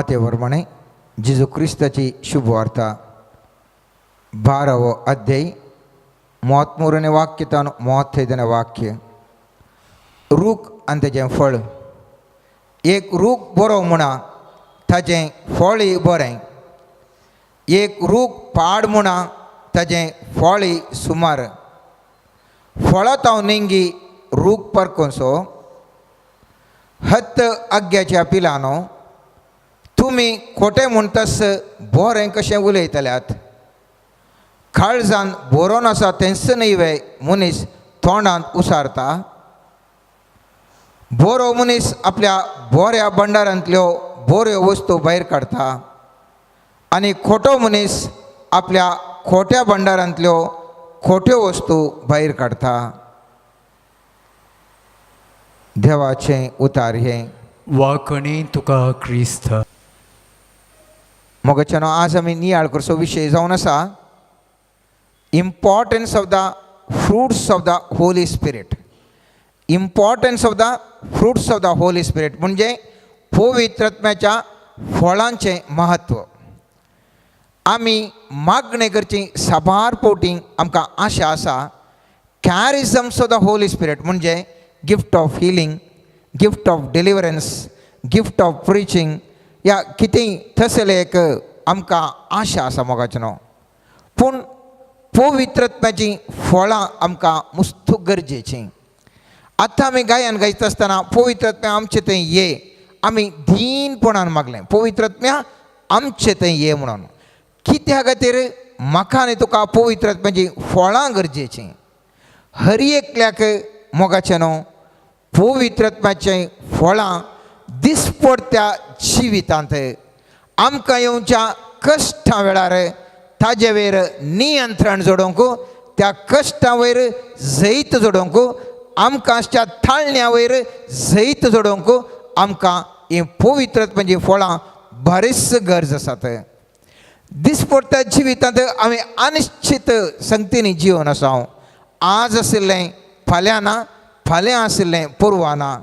माते प्रमाणे जेजू क्रिस्ताची शुभवार्ता 12वो अध्याय 33 वाक्य तावन 35 वाक्य. रूख आनी तेजें फळ. एक रूख बरो म्हणा ताजें फळय बरें, एक रूख पाड म्हणा ताजें फळय सुमार. फळां तावन निंगी रूख परकोसो. हत्त आग्याच्या पिलानो, तुमी खोटें म्हणटास बरें कशें उलयतल्यात? काळजान बरोवन आसा तेंच न्हय वे मनीस तोंडांत उसारता? बरो मनीस आपल्या बऱ्या भंडारांतल्यो बऱ्यो वस्तू भायर काडता आनी खोटो मनीस आपल्या खोट्या भंडारांतल्यो खोट्यो वस्तू भायर काडता. देवाचें उतार हें. वाकणी तुका क्रिस्त. मोगाच्यानो, आज आमी नियाळ करचो विशय जावन आसा importance of the fruits of the Holy Spirit. Importance of the fruits of the Holy Spirit म्हणजे पवित्रत्म्याच्या फळांचें म्हत्व. आमी मागणें करची साबार फावटी आमकां आशा आसा charisms of the Holy Spirit म्हणजे gift of healing, gift of deliverance, gift of preaching या कितेंय तसलें एक आमकां आशा आसा मोगाचें. पूण पवित्रत्वाचीं फळां आमकां मुस्तू गरजेचीं. आतां आमी गायन गायता आसतना पवित्रत्म्या आमचे थंय ये आमी दीनपणान मागलें, पवित्रत्म्या आमचे थंय ये म्हणून. कित्या खातीर म्हाका आनी तुका पवित्रत्म्याचीं फळां गरजेचीं? हर एकल्याक मोगाचें न्हू पवित्रत्वाचीं फळां दिसपडत्या जिवितांत आमकां येवच्या कश्टां वेळार ताजे वयर नियंत्रण जोडोवंक, त्या कश्टां वयर जैत जोडोवंक, आमकां आसच्या ताळण्या वयर जैत जोडोवंक आमकां ही पवित्रत्वाचीं फळां बरीच गरज आसात. दिसपडत्या जिवितांत आमी अनिश्चित संगतींनी जिवन आसा. आज आशिल्लें फाल्यां ना, फाल्यां आशिल्लें परवां ना.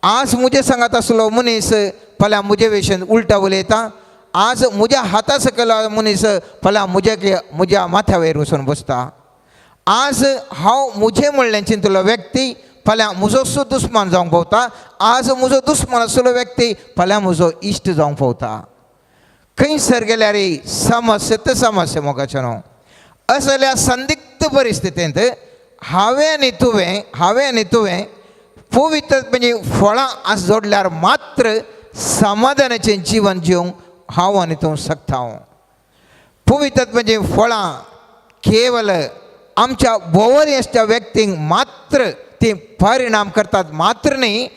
आज म्हजे सांगात आसलो मनीस फाल्यां म्हजे वेशन उल्टा उलयता. आज म्हज्या हाता सकयल मनीस फाल्यां म्हज्या म्हज्या माथ्या वयर वचून बसता. आज हांव म्हजें म्हणलें चिंतलो व्यक्ती फाल्यां म्हजो सुद्दां दुस्मान जावंक पावता. आज म्हजो दुस्मान आसलो व्यक्ती फाल्यां म्हजो इश्ट जावंक पावता. खंयसर गेल्यार समस्या तर समस्या मोगाचें न्हू. असल्या संदिग्ध परिस्थितींत हांवें आनी तुवें, हांवें आनी तुवें पवित्र म्हणजे फळां आज जोडल्यार मात्र समाधानाचें जीवन जिवंक हांव आनी तूं शकता. पवित्र म्हणजे फळां केवल आमच्या भोंवरी आसच्या व्यक्तींक मात्र ती परिणाम करतात मात्र न्ही,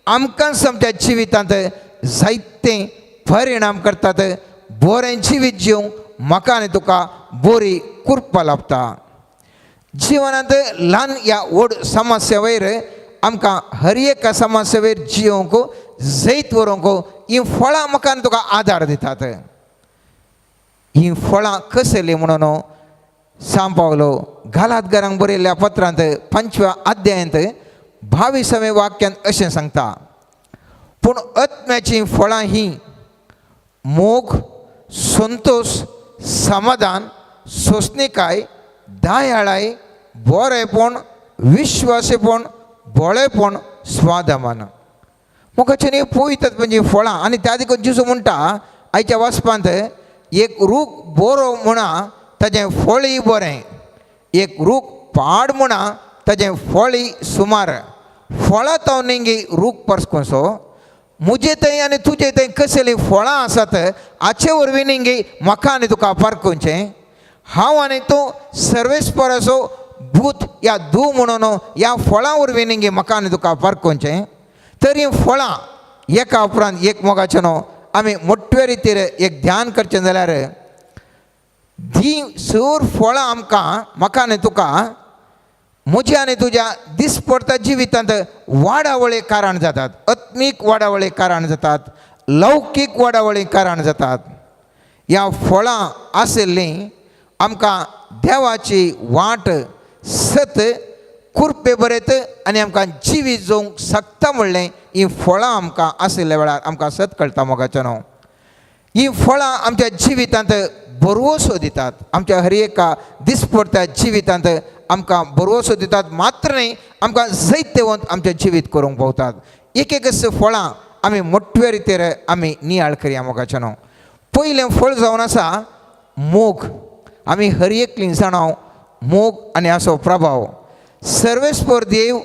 आमकांच आमच्या जिवितांत जायते परिणाम करतात. बरें जिवीत जिवंक म्हाका आनी तुका बरी कृपा लाभता. जिवनांत ल्हान या व्हड समस्या वयर आमकां हर एका समस्या वयर जियोवंक जैत व्हरूंक हीं फळां म्हाका आनी तुका आदार दितात. हीं फळां कसलीं म्हणून सांव पावलो गालातकारांक बरयल्ल्या पत्रांत 5व्या अध्यायांत 22व्या वाक्यांत अशें सांगता, पूण आत्म्याचीं फळां हीं मोग, संतोश, समाधान, सोंसणीकाय, दयाळाय, बरेपण, विश्वासेपण, भोळेपण, स्वादमान. मोगाचें पवित्र म्हणजे फळां. आनी त्या देखून जेजू म्हणटा आयच्या वाचपांत, एक रूख बरो म्हणा ताजें फळय बरें, एक रूख पाड म्हणा ताजें फळय सुमार. फळां तो निंगी रूख परसकोसो. म्हजे थंय आनी तुजे थंय कसलीं फळां आसात हाचे वरवीं निंगी म्हाका आनी तुका पारखुचें. हांव आनी तूं सर्वेस्पराचो भूत या धूव म्हणून ह्या फळां वरवीं निंगी म्हाका आनी तुका पारखुचें. तर हीं फळां एका उपरांत एक मोगाचें न्हू आमी मोठ्या रितीर एक ध्यान करचें जाल्यार ती सर फळां आमकां म्हाका आनी तुका म्हज्या आनी तुज्या दिसपडटा जिवितांत वाडावळे कारण जातात, आत्मीक वाडावळे कारण जातात, लौकीक वाडावळे कारण जातात. ह्या फळां आशिल्लीं आमकां देवाची वाट सत कुरपे बरयत आनी आमकां जिवीत जोवंक शकता म्हणलें हीं फळां आमकां आशिल्ल्या वेळार आमकां सत कळटा मोगाचें न्हू. हीं फळां आमच्या जिवितांत भरवंसो दितात. आमच्या हर एका दिसपडत्या जिवितांत आमकां भरवंसो दितात मात्र न्हय, आमकां जैतवंत आमचें जिवीत करूंक पावतात. एक एक फळां आमी मोठ्या रितीर आमी नियाळ करया मोगाच्यानो. पयलें फळ जावन आसा मोग. आमी हर एकलीं जाणां मोग आनी हाचो प्रभाव. सर्वेस्पर देव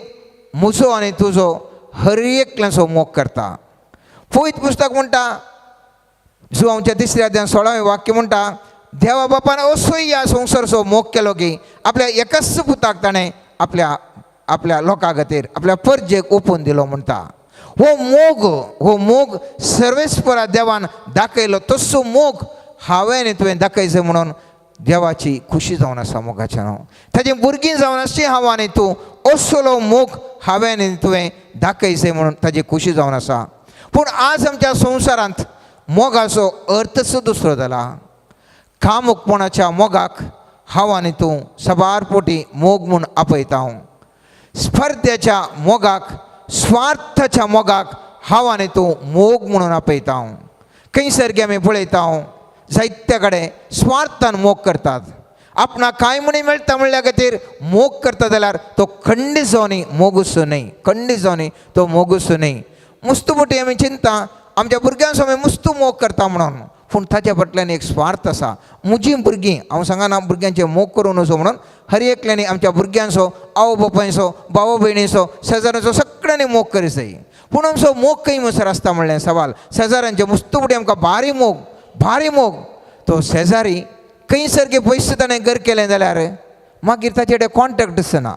म्हजो आनी तुजो हर एकल्याचो मोग करता. पवित्र पुस्तक म्हणटा, जुवांवच्या तिसऱ्या अध्यायान 16वें वाक्य म्हणटा, देवा बापान असोय ह्या संवसारचो मोग केलो की आपल्या एकाच पुताक ताणें आपल्या आपल्या लोकां खातीर आपल्या परजेक ओपून दिलो म्हणटा. हो मोग, हो मोग सर्वेस्परा देवान दाखयलो तसो मोग हांवें आनी तुवें दाखयचो म्हणून देवाची खुशी जावन आसा मोगाच्यान. ताजी भुरगीं जावन आसची हांव आनी तूं, असलो मोग हांवें आनी तुवें दाखयचें म्हणून ताजी खुशी जावन आसा. पूण आज आमच्या संवसारांत मोगाचो अर्थच दुसरो जाला. कामुकपणाच्या मोगाक हांव आनी तूं साबार पोटी मोग म्हूण आपयता. हांव स्पर्धेच्या मोगाक, स्वार्थाच्या मोगाक हांव आनी तूं मोग म्हणून आपयता. हांव खंयसर गे आमी पळयता, हांव जायत्या कडेन स्वार्थान मोग करतात. आपणाक कांय म्हणी मेळटा म्हणल्या खातीर मोग करता जाल्यार तो खंडीत जावनी मोगूसो न्हय, खंडीत जावनी तो मोगूसो न्हय. मुस्तू मोटी आमी चिंता आमच्या भुरग्यांचो आमी मुस्तू मोग करता म्हणून, पूण ताच्या फाटल्यान एक स्वार्थ आसा. म्हजीं भुरगीं, हांव सांगना भुरग्यांचे मोग करूं नजो म्हणून, हर एकल्यांनी आमच्या भुरग्यांचो, आवय बापायचो, भाव भयणीचो, शेजाऱ्यांचो सगळ्यांनी मोग करी जाय. पूण आमचो मोग खंय म्हणसर आसता म्हणलें सवाल. शेजाऱ्यांचे मुस्तू फुडें आमकां भारी मोग, भारी मोग. तो शेजारी खंय सारके पयशे ताणें घर केलें जाल्यार मागीर ताचे कडेन कॉन्टेक्ट ना,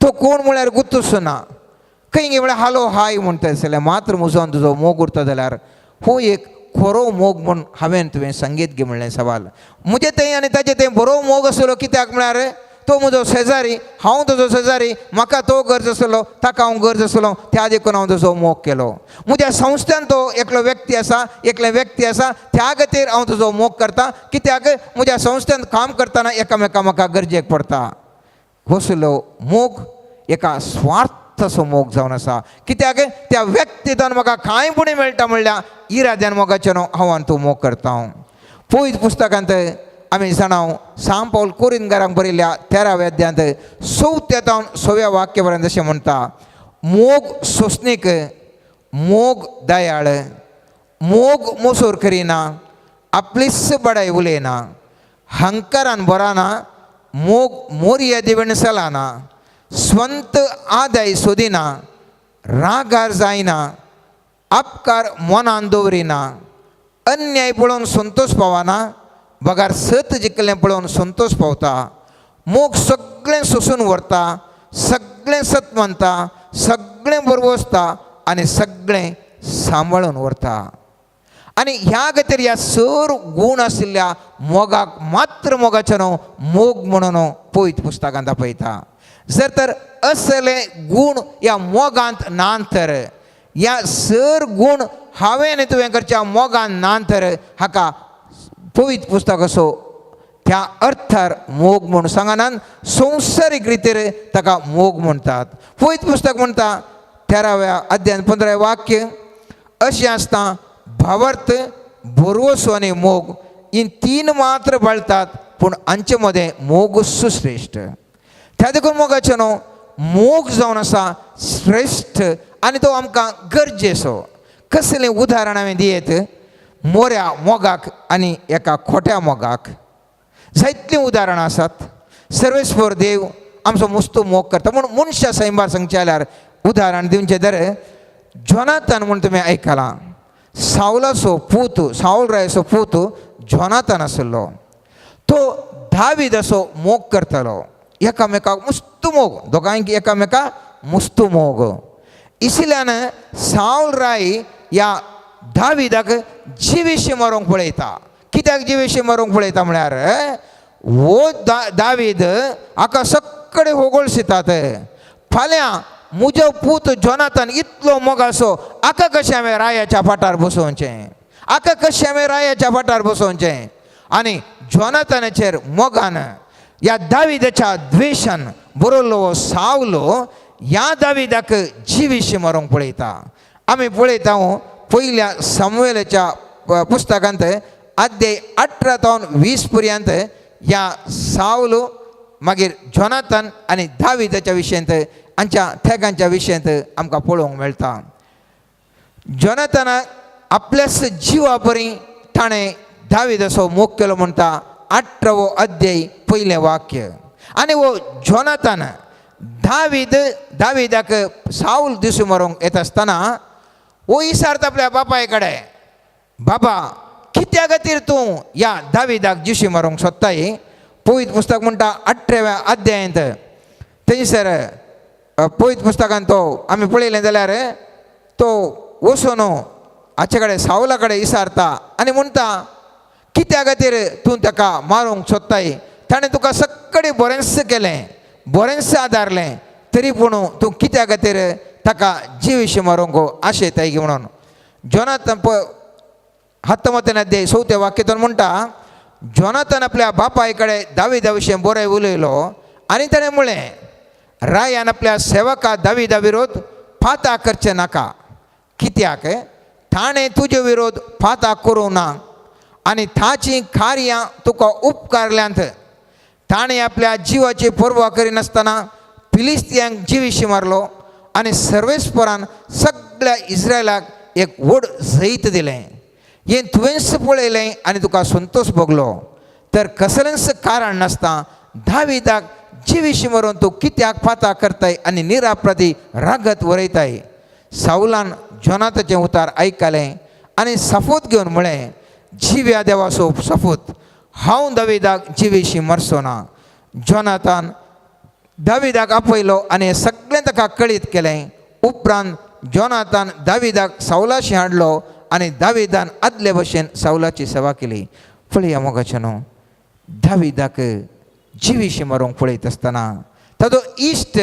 तो कोण म्हळ्यार गुत्तूच ना. खंय गे म्हळ्यार हालो हाय म्हणटा जाल्यार मात्र म्हजो आनी तुजो मोग उरता जाल्यार हो एक खरो मोग म्हूण हांवें तुवें संगीत गे म्हणलें सवाल. म्हजें थंय आनी ताजें थंय बरो मोग आसलो कित्याक म्हळ्यार तो म्हजो शेजारी, हांव तुजो शेजारी, म्हाका तो गरज आसलो, ताका हांव गरज आसलो, त्या देखून हांव तुजो मोग केलो. म्हज्या संस्थेन तो एकलो व्यक्ती आसा, एकलें व्यक्ती आसा, त्या खातीर हांव तुजो मोग करता कित्याक म्हज्या संस्थेन काम करतना एकामेका म्हाका गरजेक पडटा. कसलो मोग एका स्वार्थाचो मोग जावन आसा कित्याक त्या व्यक्तींतल्यान म्हाका कांय पुणी मेळटा म्हणल्यार इराद्यान मोगाचें न्हू हांव आनी तूं मोग करता. हांव पयत पुस्तकांत आमी जाणां सांत पावल कोरिंदकारांक बरयल्ल्या 13व्या अध्यायांत 4थ्या तावन 6व्या वाक्य पर्यंत अशें म्हणटा, मोग सोंसणीक, मोग दयाळ, मोग मोसोर करिना, आपलीच बडाय उलयना, हंकारान बराना, मोग मोरयादी बीन चलना, स्वंत आदाय सोदिना, रागार जायना, अपकार मनान दवरिना, अन्याय पळोवन संतोश पावना, बगार सत जिखलें पळोवन संतोश पावता, मोग सगळें सोसून व्हरता, सगळें सत मानता, सगळें बरवसता आनी सगळें सांबाळून व्हरता. आनी ह्या खातीर ह्या सर गूण आशिल्ल्या मोगाक मात्र मोगाचें न्हू मोग म्हणून पयत पुस्तकांत दाखयता. जर तर असले गूण ह्या मोगांत ना तर ह्या सर गूण हांवें आनी तुवें करच्या मोगान ना तर हाका पवित्र पुस्तक असो त्या अर्थार मोग म्हूण सांगनान, संवसारीक रितीर ताका मोग म्हणटात. पवित्र पुस्तक म्हणटा 13व्या अध्यायान 15व्या वाक्य अशें आसता, भावार्थ, भरवसो आनी मोग ही तीन मात्र बाळतात, पूण हांचे मदें मोग सुश्रेश्ठ. त्या देखून मोगाचें न्हू मोग जावन आसा श्रेश्ठ आनी तो आमकां गरजेचो. कसलें उदाहरण हांवें दियेत मोऱ्या मोगाक आनी एका खोट्या मोगाक जायतलीं उदाहरणां आसात. सर्वेस्पर देव आमचो मुस्तू मोग करता म्हूण मनशां सैमार सांगचें जाल्यार उदाहरण दिवचें तर जोनाथन म्हूण तुमी आयकलां, सावलाचो पूत, सावल रायाचो पूत जोनाथन आशिल्लो. तो दावीदाचो मोग करतालो, एकामेकाक मुस्तू मोग, दोगांयक एकामेका मुस्तू मोग. इशिल्यान सावल राय ह्या दावीदाक जिविशी मरोंक पळयता. कित्याक जिविशी मरोंक पळयता म्हळ्यार हो दावीद हाका सगळे होगोळशितात, फाल्यां म्हजो पूत जोनाथन इतलो मोगासो हाका कशें हांवें रायाच्या फाटार बसोवचें, हाका कशें हांवें रायाच्या फाटार बसोवचें. आनी जोनाथनाचेर मोगान ह्या दावीदाच्या द्वेशान बरयल्लो हो सावलो ह्या दावीदाक जिविशी मरोंक पळयता. आमी पळयता पयल्या सामुएलाच्या पुस्तकांत अध्याय 18 तावन 20 पर्यंत ह्या सावलो मागीर जोनाथन आनी दाविदाच्या विशयांत हांच्या थेगांच्या विशयांत आमकां पळोवंक मेळटा. जोनाथनाक आपल्याच जिवा परी ताणें दाविदाचो मोग केलो म्हणटा 18वो अध्याय पयलें वाक्य. आनी हो जोनाथन दाविदाक सावल दिसूं मारूंक येता आसतना हो इसारता आपल्या बापाय कडेन, बाबा कित्या खातीर तूं ह्या दाविदाक जिशी मारूंक सोदताय? पवित्र पुस्तक म्हणटा 18व्या अध्यायांत थंयसर पवित्र पुस्तकान तो आमी पळयलें जाल्यार तो वचून हाचे कडेन सावला कडेन इसारता आनी म्हणटा कित्या खातीर तूं ताका मारूंक सोदताय? ताणें तुका सगळें बरेंच केलें, बरेंच आदारलें, तरी पूण तूं कित्या खातीर ताका जिविशी मारूंक आशेताय म्हणून. जोनाथन 19 अध्याय 4 वाक्यतून म्हणटा जोनाथन आपल्या बापाय कडेन दाविदा विशीं बरें उलयलो आनी ताणें म्हणलें रायान आपल्या सेवका दाविदा विरोध पाता करचें नाका, कित्याक ताणें तुजे विरोध पाता करूंक ना आनी ताचीं कार्यां तुका उपकारल्यांत. ताणें आपल्या जिवाची पर्वा करिनासतना फिलिस्तियांक जिविशी मारलो आनी सर्वेस्परान सगळ्या इस्रायलाक एक व्हड जैत दिलें. हें तुवेंच पळयलें आनी तुका संतोश भोगलो. तर कसलेंच कारण नासता दाविदाक जिविशी मरून तूं कित्याक पाता करताय आनी निराप्रती रागत वरयताय? सावलान जोनाथाचें उतार आयकलें आनी सफूत घेवन म्हळें जिव्या देवाचो सफूत, हांव दाविदाक जिविशी मरचो ना. जोनाथान दाविदाक आपयलो आनी सगळें ताका कळीत केलें. उपरांत जोनाथान दाविदाक सावलाशी हाडलो आनी दाविदान आदले भशेन सावलाची सेवा केली. पळया मोगाचें न्हू, दाविदाक जिविशी मरूंक पळयत आसतना ताजो इश्ट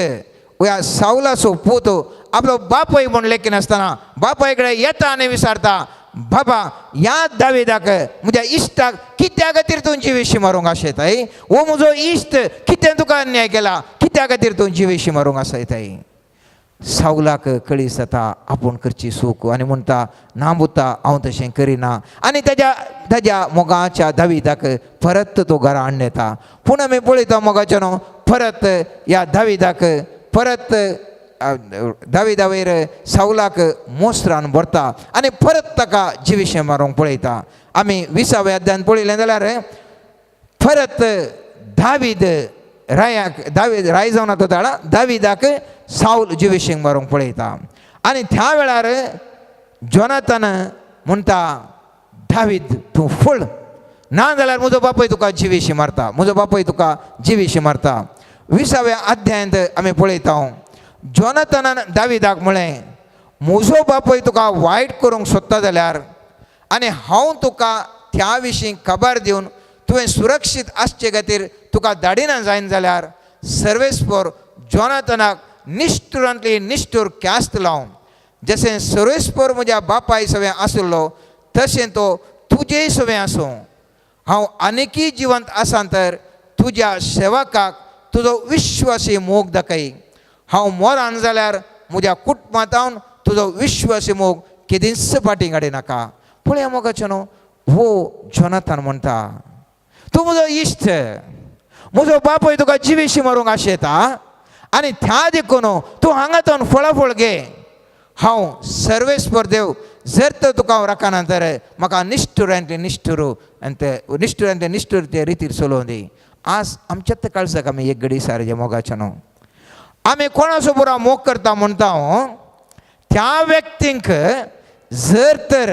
ह्या सावलाचो पूत आपलो बापय म्हूण लेखिनासतना बापाय कडेन येता आनी विचारता, बाबा ह्या दाविदाक म्हज्या इश्टाक कित्या खातीर तूं जिविशी मारूंक आशेताय? हो म्हजो इश्ट कितें तुका अन्याय केला, कित्या खातीर तूं जिविशी मारूंक आसयताय? सावलाक कळी जाता आपूण करची चूक आनी म्हणटा ना बुता हांव तशें करिना. आनी ताज्या ताज्या मोगाच्या दाविदाक परत तो घरा हाडून येता. पूण आमी पळयता मोगाच्या न्हू, परत ह्या दाविदाक परत दाविदा वयर सावलाक मोसरान भरता आनी परत ताका जिविशें मारूंक पळयता. आमी 20व्या अध्यायान पळयलें जाल्यार परत दावीद रायाक दावीद राय जावन आतां ताळा दाविदाक सावल जिविशींक मारूंक पळयता. आनी त्या वेळार जोनाथन म्हणटा दावीद तूं फळ, ना जाल्यार म्हजो बापूय तुका जिविशी मारता, म्हजो बापूय तुका जिविशी मारता. 20व्या अध्यायांत आमी पळयता जोनाथनान दाविदाक म्हळें म्हजो बापूय तुका वायट करूंक सोदता जाल्यार आनी हांव तुका त्या विशीं खबर दिवन तुवें सुरक्षीत आसचे खातीर तुका धाडिना जायना जाल्यार सर्वेस्पर जोनाथनाक निश्ठुरांतली निश्ठूर ख्यास्त लावन जशें सर्वेस्पर म्हज्या बापाय सवें आशिल्लो तशें तो तुजेय सवें आसूं. हांव आनीकय जिवंत आसा तर तुज्या सेवकाक तुजो विश्वासी मोग दाखय. हांव मोरान जाल्यार म्हज्या कुटुंबांत तुजो विश्वासी मोग केदींच फाटीं काडिनाका. पळया मोगाचें न्हू, हो जोनाथन म्हणटा तूं म्हजो इश्ट, म्हजो बापूय तुका जिविशी मारूंक आशेता आनी त्या देखून तूं हांगा तूं फळाफळ घे. हांव सर्वेस्पर देव जर तर तुका हांव राखना तर म्हाका निश्ठुरांतले निश्ठूर आनी ते निश्ठुरांतले निश्ठूर ते रितीर चलोवं दी. आज आमच्याच काळजाक आमी एक घडी सारजे मोगाचें न्हू, आमी कोणाचो पुरा मोग करता म्हणटा हांव त्या व्यक्तींक जर तर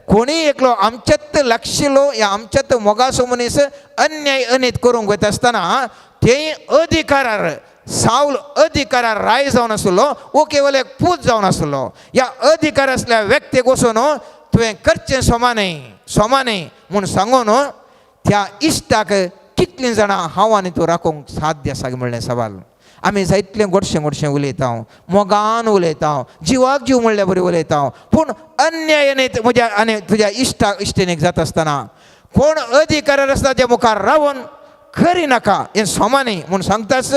कोणी एकलो आमच्यात लक्षलो या आमच्यात मोगाचो मनीस अन्याय अनीत करूंक वयता आसतना ते अधिकारार सावल अधिकारार राय जावन आसलो, वो केवल एक पूत जावन आसलो. ह्या अधिकार आसल्या व्यक्तीक वचून तुवें करचें सोमा न्हय, सोमा न्हय म्हूण सांगून त्या इश्टाक कितलीं जाणां हांव आनी तूं राखूंक साध्य आसा म्हणलें सवाल. आमी जायतलें गोडशें गोडशें उलयता, मोगान उलयता, जिवाक जीव म्हणल्या बरी उलयता, पूण अन्याय म्हज्या आनी तुज्या इश्टाक इश्टिणीक जाता आसतना कोण अधिकारार आसता त्या मुखार रावन करी नाका हें सोमा न्हय म्हूण सांगताच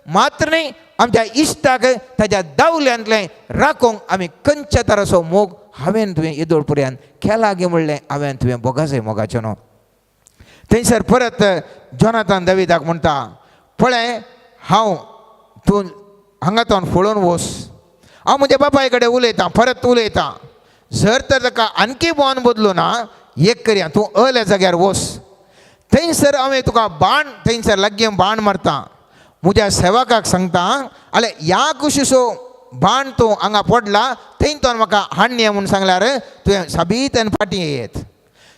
मात्र न्हय आमच्या इश्टाक ताज्या दावल्यांतलें राखूंक आमी खंयच्या तराचो मोग हांवें तुवें येदोळ पर्यंत केला गे म्हणलें हांवें तुवें भोगाजय मोगाचें न्हू. थंयसर परत जोनाथान दाविदाक म्हणटा, पळय हांव तूं हांगा तोन फळोवन वस, हांव म्हज्या बापाय कडेन उलयतां, परत उलयतां, जर तर ताका आणकी बोन बदलू ना एक करया, तूं अल्या जाग्यार वस, थंयसर हांवें तुका बाण थंयसर लागीं बाण मारता, म्हज्या सेवकाक सांगता आले ह्या कुशीचो बाण तूं हांगा पडला थंय तो म्हाका हाडणी म्हूण सांगल्यार तुवें साबीत आनी फाटीं येत.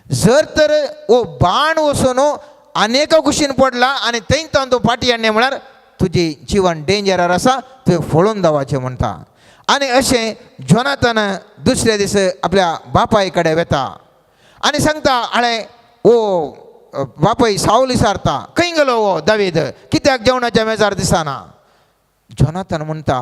जर तर हो बाण वचून आनी एका कुशीन पडला आनी थंय तो तूं फाटीं हाडणी म्हळ्यार तुजी जिवन डेंजरार आसा, तुवें फळोवन धांवचें म्हणटा. आनी अशें जोनाथन दुसऱ्या दीस आपल्या बापाय कडेन वता आनी सांगता, आळे ओ बापय सावल विचारता खंय गेलो हो दावीद, कित्याक जेवणाच्या मेजार दिसना. जोनाथन म्हणटा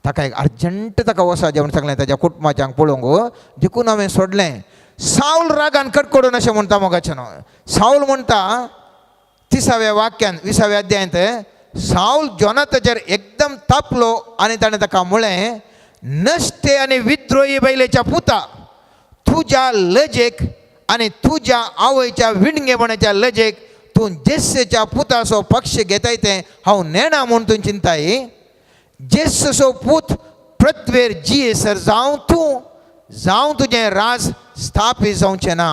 ताका एक अर्जंट ताका वसा जेवण सांगलें ताच्या कुटुंबाच्यांक पळोवंक, देखून हांवें सोडलें. सावल रागान कडकडून अशें म्हणटा मोगाचें न्हू. सावल म्हणटा 30व्या वाक्यान 20व्या अध्यायांत सावल जोनाथाचेर एकदम तापलो आनी ताणें ताका म्हळें, नश्टे आनी विद्रोही बायलेच्या पुता, तुज्या लजेक आनी तुज्या आवयच्या विणगेपणाच्या लजेक तूं जेस्सेच्या पुताचो पक्ष घेताय तें हांव नेणा म्हूण तूं चिंताय. जेस्सो पूत पृथ्वेर जियेसर जावं तूं जावं तुजें राज स्थापीत जावचें ना,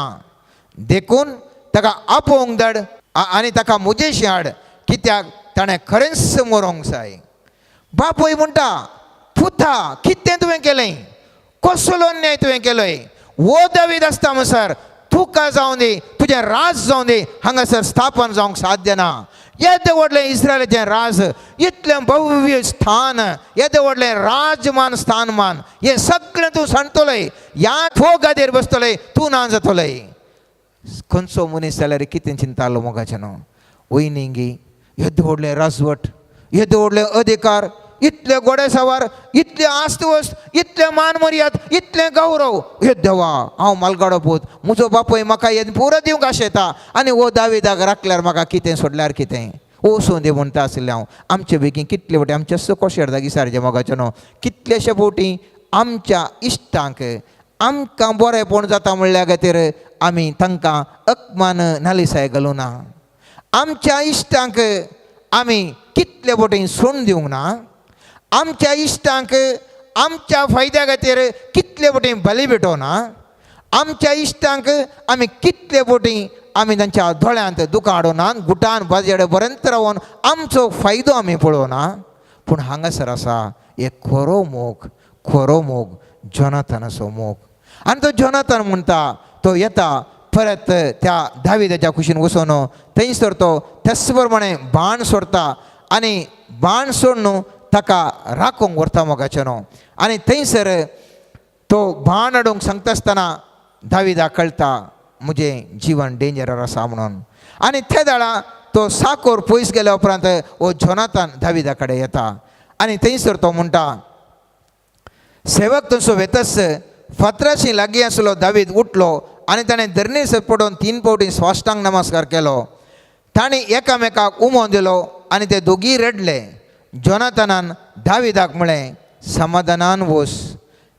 देखून ताका आपोवंक धाड आनी ताका म्हजेशी हाड, कित्याक ताणें खरेंच मरोंक जाय. बापूय म्हणटा, पुता कितें तुवें केलें, कसलो अन्याय तुवें केलोय, वो दावीद आसता म्हणसर तुका जावं दी तुजें राज जावं दी हांगासर स्थापन जावंक साध्य ना. येदें व्हडलें इस्रायलाचें राज, इतलें भव्य स्थान, येदें व्हडलें राजमान स्थानमान, हें सगळें तूं सांडतलोय, ह्या थो गादयेर बसतलोय, तूं ना जातलोय. खंयचो मनीस जाल्यार कितें चिंतालो मोगाचें न्हू, वयनी येदें व्हडलें राजवट, येदें व्हडलें अधिकार, इतले घोडे सवार, इतले आस्त वस्त, इतले मान मर्याद, इतलें गौरव, हे देवा हांव मालगाडो पूत, म्हजो बापूय म्हाका हें पुरो दिवंक आशेता आनी हो दाविदाक राखल्यार म्हाका कितें सोडल्यार कितें, वचूं दी म्हणटा आशिल्लें हांव. आमचे बेगीन कितले फावटी आमचे कशें जागी मोगाचें न्हू, कितलेशे फावटी आमच्या इश्टांक आमकां बरेंपण जाता म्हणल्या खातीर आमी तांकां अपमान नालिसाय घालूं ना, आमच्या इश्टांक आमी कितले फावटी सोडून दिवंक ना, आमच्या इश्टांक आमच्या फायद्या खातीर कितले फावटी बली भेटोवना, आमच्या इश्टांक आमी कितले फावटी आमी तांच्या दोळ्यांत दुकां हाडूना, गुटान बाजयेडे पर्यंत रावन आमचो फायदो आमी पळोवना. पूण हांगासर आसा एक खरो मोग, खरो मोग जोनाथनाचो मोग. आनी तो जोनाथन म्हणटा तो येता परत त्या दाविदाच्या कुशीन वचून थंयसर तो त्याच प्रमाणे बाण सोडता आनी बाण सोडून ताका राखूंक व्हरता मोगाचें न्हू. आनी थंयसर तो बाण हाडूंक सांगता आसतना दाविदाक कळटा म्हजें जिवन डेंजरार आसा म्हणून. आनी ते वेळा तो साकोर पयस गेल्या उपरांत हो जोनाथान दाविदा कडेन येता आनी थंयसर तो म्हणटा, सेवक थंयसो वेतस फातराशी लागीं आसलो दावीद उठलो आनी ताणें धरणीर सर पडून 3 फावटी साश्टांग नमस्कार केलो. ताणें एकामेकाक उमो दिलो आनी ते दोगीय रडले. जोनाथनान दाविदाक म्हळें, समाधानान वस,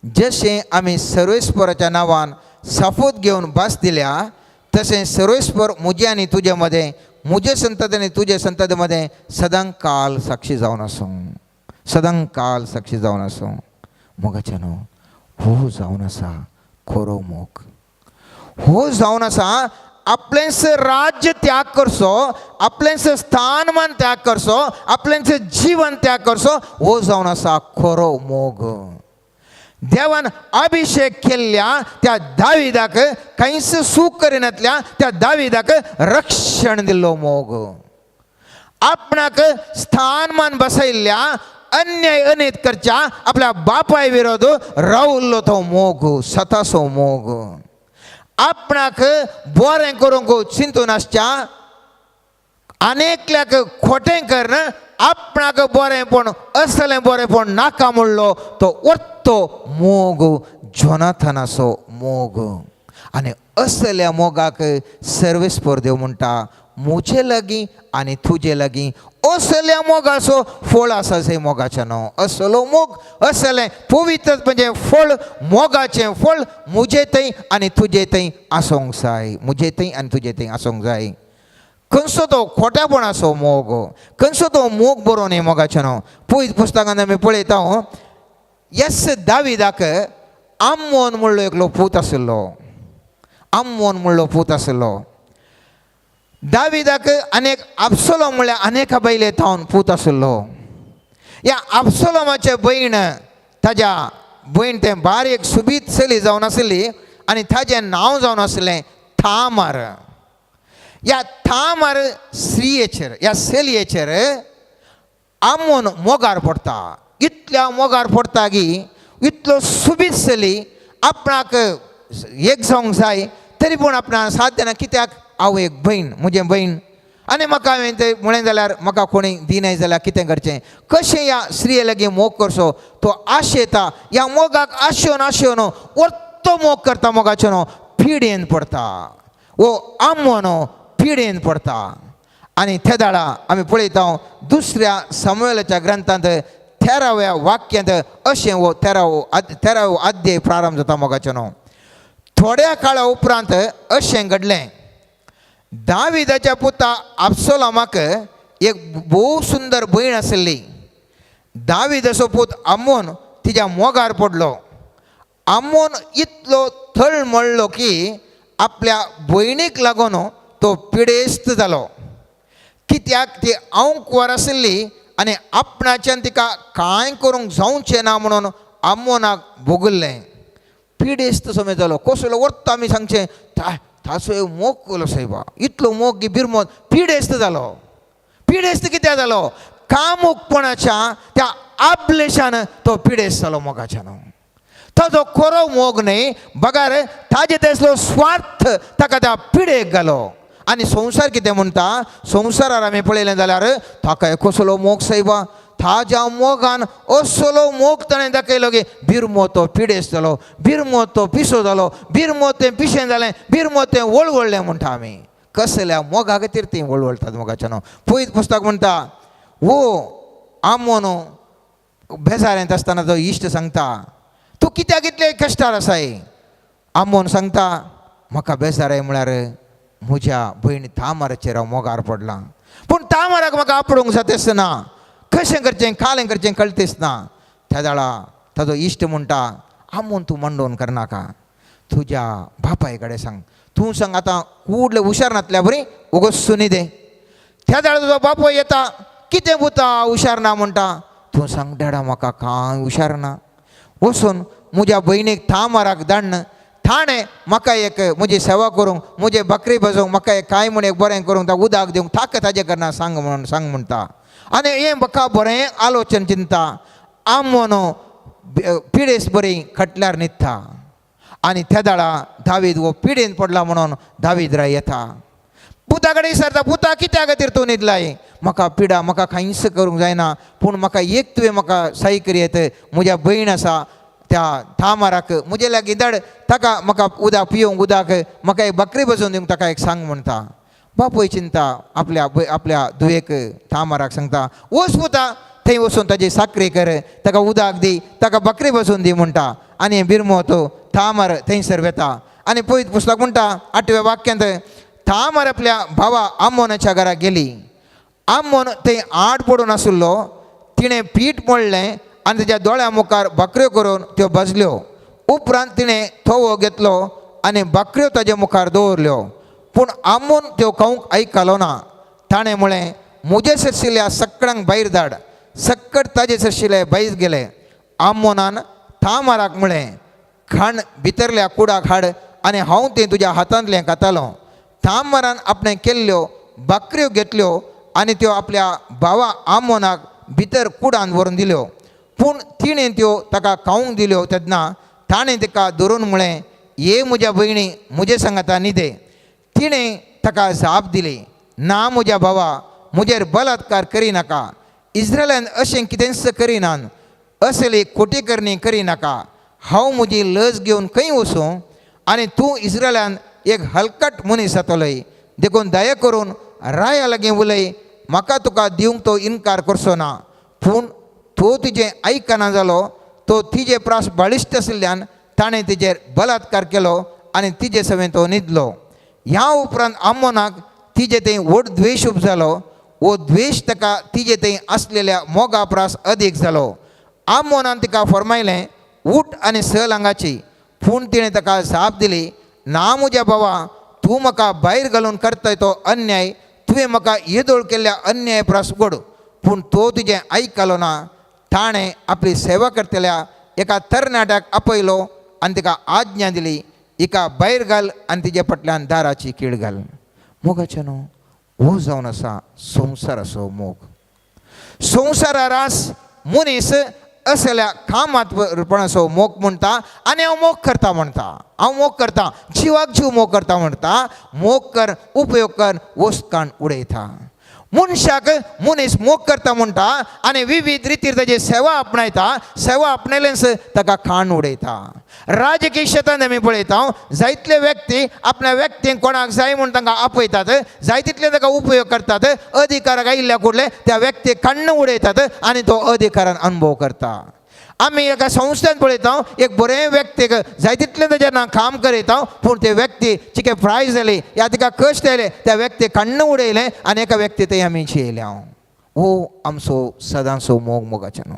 जशें आमी सर्वेस्पराच्या नांवान साफूत घेवन भास दिल्या तशें सर्वेस्पर म्हजे आनी तुजे मदें, म्हजे संतती आनी तुजे संतती मदें सदां काल साक्षी जावन आसूं, सदां काल साक्षी जावन आसूं. मोगाचें न्हू हो जावन आसा खरो मोग, हो जावन आसा आपलेंच राज्य त्याग करचो, आपलेंच स्थानमान त्याग करचो, आपलेंच जीवन त्याग करचो, हो जावन आसा खरो मोग. देवान अभिषेक केल्ल्या त्या दाविदाक कांयच सूख करिनातल्या त्या दाविदाक रक्षण दिल्लो मोग, आपणाक स्थानमान बसयल्ल्या अन्याय अनीत करच्या आपल्या बापाय विरोध रावल्लो तो मोग, सतासो मोग, आपणाक बरें करूंक चिंतून आसच्या आनी एकल्याक खोटें करून आपणाक बरेंपण असलें बरेंपण नाका म्हणलो तो वत्तो मोग, जोनाथनाचो मोग. आनी असल्या मोगाक सर्वेस्पर देव म्हणटा, म्हजे लागीं आनी तुजे लागीं असल्या मोगाचो फळ आसा जंय मोगाचें न्हू. असलो मोग, असलें पवित्र म्हणजे फळ, मोगाचें फळ म्हजे थंय आनी तुजे थंय आसूंक जाय, म्हजे थंय आनी तुजे थंय आसूंक जाय. खंयचो तो खोट्यापणाचो मोग, खंयचो तो मोग बरो न्ही मोगाचें न्हू. पयस पुस्तकान आमी पळयता येस दाविदाक आम्मोन म्हणलो एकलो पूत आशिल्लो, आम्मोन म्हणलो पूत आशिल्लो. दाविदाक अनेक आपसोलोम म्हणल्यार अनेक बायले थावन पूत आशिल्लो. ह्या आपसोलोमाचे भयण, ताज्या भयण तें बारीक सुबीत चली जावन आशिल्ली आनी ताजें नांव जावन आशिल्लें थामार. ह्या थामार स्त्रियेचेर, ह्या चलयेचेर आमोन मोगार पडटा. इतल्या मोगार पडटा की इतलो सुबीत चली आपणाक एक जावंक जाय तरी पूण आपणाक साथ दिना. कित्याक? हांव एक भयण, म्हजें भयण आनी म्हाका हांवें तें म्हळें जाल्यार म्हाका कोणी दिनाय जाल्यार कितें करचें? कशें ह्या स्त्रिये लागीं मोग करचो? तो आशेता, ह्या मोगाक आशेवन आशेवन वर्तो मोग करता मोगाचें न्हू, पिडेन पडटा. वो आमोन पिडेन पडटा. आनी ते दाडा आमी पळयता दुसऱ्या सामुएलाच्या ग्रंथांत 13व्या वाक्यांत अशें वो 13वो अध्याय प्रारंभ जाता मोगाचें न्हू. थोड्या काळा उपरांत अशें घडलें, दाविदाच्या पुता आपसोलामाक एक भोव सुंदर भयण आशिल्ली. दाविदाचो पूत आमोन तिज्या मोगार पडलो. आमोन इतलो तळमळ्ळो की आपल्या भयणीक लागून तो पिडेस्त जालो. कित्याक? ती आंकवार आशिल्ली आनी आपणाच्यान तिका कांय करूंक जावचें ना म्हणून आमोनाक भोगल्लें. पिडेस्त समय जालो. कसलो वर्त आमी सांगचें, ताचो एक मोग केलो सायबा, इतलो मोग की बिरमोत पिडेस्त जालो. पिडेस्त कित्याक जालो? कामुकपणाच्या त्या आबलेशान तो पिडेस्त जालो मोगाच्यान. ताजो खरो मोग न्हय, बगार ताजे तेसलो स्वार्थ ताका त्या पिडेक घालो. आनी संवसार कितें म्हणटा, संवसारार आमी पळयलें जाल्यार ताका कसलो मोग सायबा, ताज्या मोगान असलो मोग ताणें दाखयलो की बिरमो तो पिडेस्त जालो, बिरमो तो पिसो जालो, बिरमो तें पिशें जालें, बिरमो तें वळवळ्ळें म्हणटा आमी. कसल्या मोगा खातीर तीं वळवळटात मोगाच्यान. पयत पुस्तक म्हणटा, वो आमोन बेजारेंत आसतना तो इश्ट सांगता, तूं कित्याक इतले कश्टार आसाय? आमोन सांगता, म्हाका बेजाराय म्हळ्यार म्हज्या भयण तामाराचेर हांव मोगार पडलां, पूण तामाराक म्हाका आपडूंक जातेच ना, कशें करचें कालें करचें कळतेच ना. त्या दाळा ताजो इश्ट म्हणटा, आमोन तूं मंडोवन करनाका, तुज्या बापाय कडेन सांग, तूं सांग आतां कुडले हुशार नातल्या बरी वोगोच सुनी दे. त्या दाळा तुजो बापूय येता, कितें पुता हुशार ना म्हणटा, तूं सांग डॅडा म्हाका कांय हुशार ना, वचून म्हज्या भयणीक थामाराक धाडन थाणें म्हाका एक म्हजी सेवा करूंक, म्हजे बकरी बसोवंक, म्हाका एक कांय म्हूण एक बरें करूंक, ताका उदक दिवंक ताका ताजें करना सांग म्हणून सांग म्हणटा. आनी हें म्हाका बरें आलोचन चिंता. आमोन पिडेस बरी खटल्यार न्हिदता आनी त्या दाळा दावीद हो पिडेन पडला म्हणून दावीद राय येता. पुता कडेन विचारता, पुता कित्या खातीर तूं न्हिदलाय? म्हाका पिडा, म्हाका कांयच करूंक जायना, पूण म्हाका एक तुवें म्हाका साय करयत, म्हज्या भयण आसा त्या थामाराक म्हजे लागीं धाड, ताका म्हाका उदक पिवंक उदक, म्हाका एक बकरी बसोवन दिवंक ताका एक सांग म्हणटा. बापूय चिंता आपल्या आपल्या धुवेक थामाराक सांगता, वच पुता थंय वचून ताजी साकरी कर, ताका उदक दी, ताका बकरी बसोवन दी म्हणटा. आनी बिरमो तो थामार थंयसर वेता आनी पळयत पुस्तक म्हणटा 8व्या वाक्यांत, थामार आपल्या भावा आमोनाच्या घरा गेली. आमोन थंय आड पडून आशिल्लो, तिणें पीठ मोडलें आनी ताच्या दोळ्या मुखार बकऱ्यो करून त्यो भाजल्यो. उपरांत तिणें थवो घेतलो आनी बकऱ्यो ताजे मुखार दवरल्यो, पूण आमोन त्यो खावंक आयकलो ना. ताणें म्हळें, म्हजे सरशिल्ल्या सगळ्यांक भायर धाड. सक्कड ताजे सरशिल्ले भायर गेले. आमोनान थामाराक म्हळें, खाण भितरल्या कुडाक हाड आनी हांव तें तुज्या हातांतलें खातालों. थामारान आपणें केल्ल्यो बकऱ्यो घेतल्यो आनी त्यो आपल्या भावा आमोनाक भितर कुडान व्हरून दिल्यो, पूण तिणें त्यो ताका खावंक दिल्यो तेन्ना ताणें तिका धरून म्हळें, ये म्हज्या भयणी म्हजे सांगाता न्हिदे. तिणें ताका जाप दिली, ना म्हज्या भावा, म्हजेर बलात्कार करिनाका, इस्रायलान अशें कितेंच करिनान, असली खोटी करणी करिनाका, हांव म्हजी लज घेवन खंय वचूं आनी तूं इस्रायलान एक हलकट मनीस जातलोय, देखून दया करून राया लागीं उलय, म्हाका तुका दिवंक तो इनकार करचो ना. पूण तो तिजें आयकना जालो. तो तिजे प्रास बळिश्ट आशिल्ल्यान ताणें तिजेर बलात्कार केलो आनी तिजे सवें तो न्हिदलो. ह्या उपरांत आमोनाक तिजे थंय व्हड द्वेश उपजालो. हो द्वेश ताका तिजे थंय आसलेल्या मोगा प्रास अदीक जालो. आमोनान तिका फरमायलें, उठ आनी सल हांगाची. पूण तिणें ताका जाप दिली, ना म्हज्या भावा, तूं म्हाका भायर घालून करताय तो अन्याय तुवें म्हाका येदोळ केल्ल्या अन्याय प्रास गोड. पूण तो तुजें आयकलो ना. ताणें आपली सेवा करतल्या एका तरणाट्याक आपयलो आनी तिका आज्ञा दिली, हिका भायर घाल आनी तिजे फाटल्यान दाराची कीळ घाल. मोगाचें न्हू हो जावन आसा संवसाराचो मोग. संवसारा रास मनीस असल्या कामात पणाचो मोग म्हणटा आनी हांव मोग करता म्हणटा, हांव मोग करता, जिवाक जीव मोग करता म्हणटा. मोग कर, उपयोग कर, वस्तकान उडयता. मनशाक मनीस मोग करता म्हणटा आनी विविध रितीर ताजी सेवा आपणायता. सेवा आपणायल्यान ताका खाण उडयता. राजकीय क्षेत्रांत आमी पळयता जायतले व्यक्ती आपल्या व्यक्तींक कोणाक जाय म्हूण तांकां आपयतात, जाय तितले ताका उपयोग करतात. अधिकाराक आयिल्ल्या कुडले त्या व्यक्तीक खाण्ण उडयतात आनी तो अधिकारान अनुभव करता. आमी एका संस्थेन पळयता एक बरें व्यक्तीक जाय तितलें ताजेर ना काम करयता, पूण ते व्यक्ती चिके प्रायज जाली या तिका कश्ट आयले त्या व्यक्तीक खाण्ण उडयलें आनी एका व्यक्ती थंय आमी जियेले. हांव हो आमचो सदांचो मोग. मोगाचें न्हू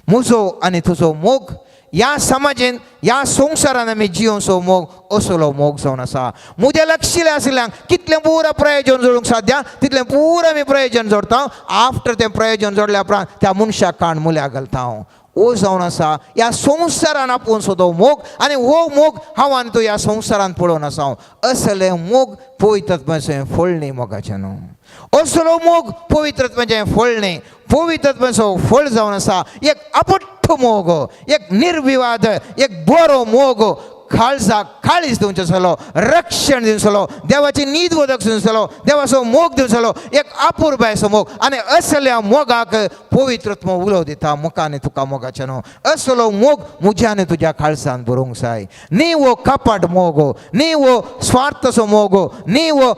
म्हजो आनी तुजो मोग ह्या समाजेन ह्या संवसारान आमी जियोवचो मोग असलो मोग जावन आसा. म्हज्या लक्षिलें आशिल्ल्यांक कितलें पुरा प्रयोजन जोडूंक साध्या तितलें पुरा आमी प्रयोजन जोडटा. आफ्टर तें प्रयोजन जोडल्या उपरांत त्या मनशाक काण मुल्याक घालता. हांव हो जावन आसा ह्या संवसारान आपोवन तो मोग आनी हो मोग हांव आनी तूं ह्या संवसारान पळोवन आसा. हांव असलें मोग पवित्रत्वाचें फळ न्ही मोगाचें न्हू. असलो मोग पवित्रत्वाचें फळ न्ही. पवित्रत्वाचो फळ जावन आसा एक आपट्ट मोग, एक निर्विवाद, एक बरो मोग. काळजाक काळीज दिवचो आसलो, रक्षण दिवचो आसलो, देवाची नीद वदक दिवचो आसलो, देवाचो मोग दिवचो आसलो, एक अपुरबायचो मोग. आनी असल्या मोगाक पवित्रत्व उलो दिता म्हाका आनी तुका मोगाचें न्हू. असलो मोग म्हज्या आनी तुज्या काळजान बरोवंक जाय. न्ही हो कपाट मोग, न्ही हो स्वार्थाचो मोग, न्ही हो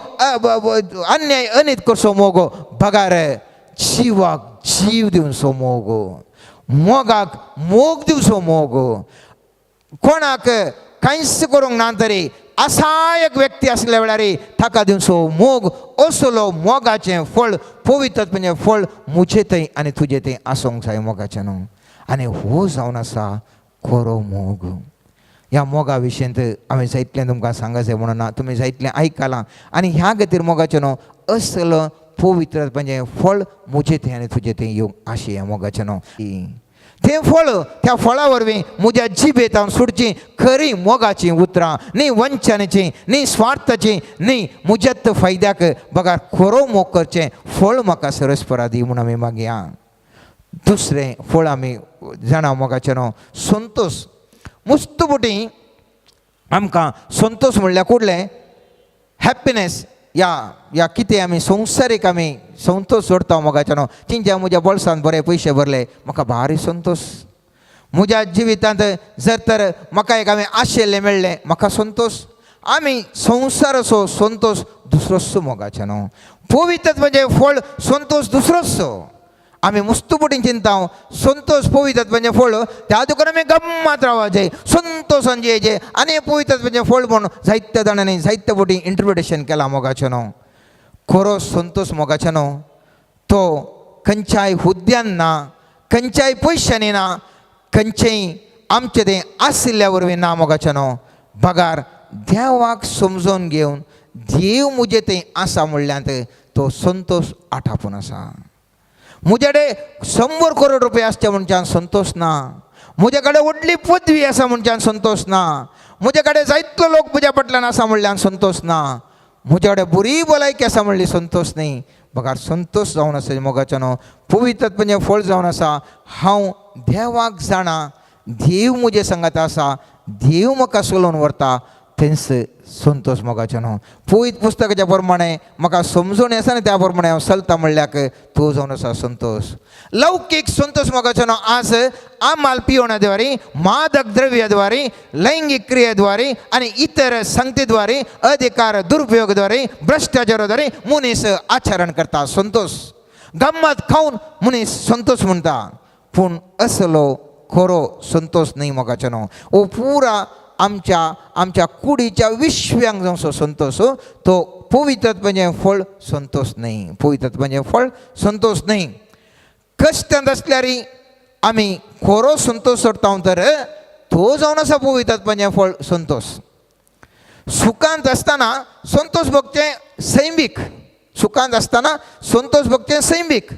अन्याय अनीत करचो मोग, बगार जिवाक जीव दिवचो मोग, मोगाक मोग दिवचो मोग. कोणाक कांयच करूंक ना तरी असा एक व्यक्ती आसल्या वेळार ताका दिवचो मोग. असलो मोगाचें फळ पवित्रत्वाचें फळ म्हजे थंय आनी तुजे थंय आसूंक जाय मोगाचें न्हू. आनी हो जावन आसा खरो मोग. ह्या मोगा विशयंत हांवें जायतलें तुमकां सांगत जाय म्हणून ना, तुमी जायतलें आयकलां. आनी ह्या खातीर मोगाचें न्हू असलो पवित्रत्वाचें फळ म्हजे थंय आनी तुजे थंय येवंक आशें मोगाचें न्हू. तें फळ त्या फळा वरवीं म्हज्या जिबेतान सुटची खरी मोगाचीं उतरां, न्ही वंचनेची, न्ही स्वार्थाची, न्ही म्हज्यात फायद्याक बगार खरो मोग करचें फळ म्हाका सरस्परा दी म्हूण आमी मागया. दुसरें फळ आमी जाणा मोगाचें न्हू संतोश. मुस्त बोटी आमकां संतोश म्हणल्यार कुडलें हॅप्पिनेस या या कितें आमी संवसारीक आमी संतोश जोडटा मोगाचें न्हू. चिंच्या म्हज्या बोल्सान बरे पयशे भरले म्हाका भारी संतोश. म्हज्या जिवितांत जर तर म्हाका एक हांवें आशिल्लें मेळ्ळें म्हाका संतोश. आमी संवसाराचो संतोश दुसरोच मोगाचें न्हू. पवित्रत्वाचें फळ संतोश दुसरोच. आमी मुस्तू बोटीन चिंता संतोश पवित्रत्वाचें फळ त्या दुकान आमी गम्मात रावपाचें संतोशान जियेचें. आनी पवित्रत्वाचें फळ म्हूण जायत्या जाणांनी जायत्या बोटी इंटरप्रिटेशन केलां मोगाचें न्हू. खरो संतोश मोगाचें न्हू तो खंयच्याय हुद्द्यान ना, खंयच्याय पयशांनी ना, खंयचेय आमचें तें आशिल्ल्या वरवीं ना मोगाचें न्हू. बगार देवाक समजून घेवन देव म्हजें थंय आसा म्हणल्यार तो संतोश आठापून आसा. म्हजे कडेन 100 करोड रुपया आसचे म्हणच्यान संतोश ना. म्हजे कडेन व्हडली पदवी आसा म्हणच्यान संतोश ना. म्हजे कडेन जायतो लोक म्हज्या फाटल्यान आसा म्हणल्यान संतोश ना. म्हजे कडेन बरी भलायकी आसा म्हणली संतोश न्ही. बगार संतोश जावन आसा मोगाचें न्हू. पवित्रत्वाचें फळ जावन आसा हांव देवाक जाणा, देव म्हजे संगात आसा, देव म्हाका चलोवन व्हरता. थंयच संतोश मोगाचो न्हू. पवित्र पुस्तकाच्या प्रमाणे म्हाका समजून आसा आनी त्या प्रमाणे हांव चलता म्हणल्याक तो जावन आसा संतोश. लौकीक संतोश मोगाचो न्हू आज आमाल पिवणाद्वारे, मादक द्रव्याद्वारे, लैंगिक क्रियेद्वारे आनी इतर संगतीद्वारे, अधिकार दुरुपयोगाद्वारे, भ्रश्टाचाराद्वारे मनीस आचरण करता संतोश. गम्मत खावन मनीस संतोश म्हणटा, पूण असलो खरो संतोश न्हय मोगाचो न्हू. हो पुरा आमच्या आमच्या कुडीच्या विश्व्यांक जावचो संतोष तो पवित्रत्वाचें फळ संतोश न्हय. पवित्रत्वाचें फळ संतोश न्हय. कश्टांत आसल्यार आमी खरो संतोष सोडटा तर तो जावन आसा पवित्रत्वाचें फळ संतोश. सुखांत आसतना संतोष भोगचें सैमीक, सुखांत आसतना संतोष भोगचें सैमीक,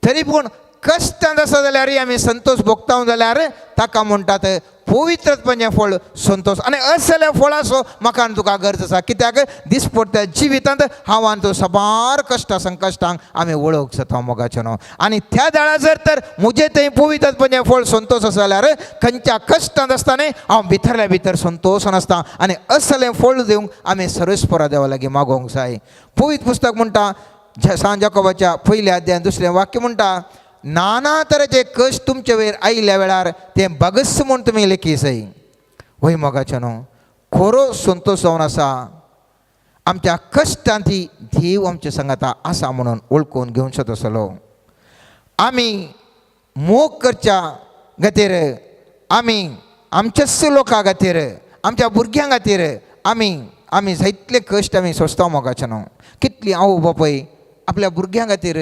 तरी पूण कश्टांत आसा जाल्यार आमी संतोष भोगता जाल्यार ताका म्हणटात पवित्रत्वाचें फळ संतोष. आनी असल्या फळाचो म्हाका आनी तुका गरज आसा. कित्याक दिसपडट्या जिवितांत हांव आनी तूं साबार कश्टां संकश्टांक आमी वळख जाता मोगाचें न्हू. आनी त्या दाळा जर तर म्हजें थंय पवित्रत्वाचें फळ संतोष आसा जाल्यार खंयच्या कश्टांत आसतना हांव भितरल्या भितर संतोशान आसता. आनी असलें फळ दिवंक आमी सर्वेस्परा देवा लागीं मागोवंक जाय. पवित्र पुस्तक म्हणटा सांत जाकोबाच्या पयल्या अध्यायान दुसरें वाक्य म्हणटा, नाना तरेचे कश्ट तुमचे वयर आयिल्ल्या वेळार तें बगस म्हूण तुमी लेखी जाय. वय मोगाचें न्हू, खरो संतोश जावन आसा आमच्या कश्टांत देव आमच्या सांगाता आसा म्हणून वळखून घेवचो तसलो. आमी मोग करच्या खातीर, आमी आमच्याच लोकां खातीर, आमच्या भुरग्यां खातीर आमी आमी जायतले कश्ट आमी सोंसता मोगाचें न्हू. कितली आवय बापूय आपल्या भुरग्यां खातीर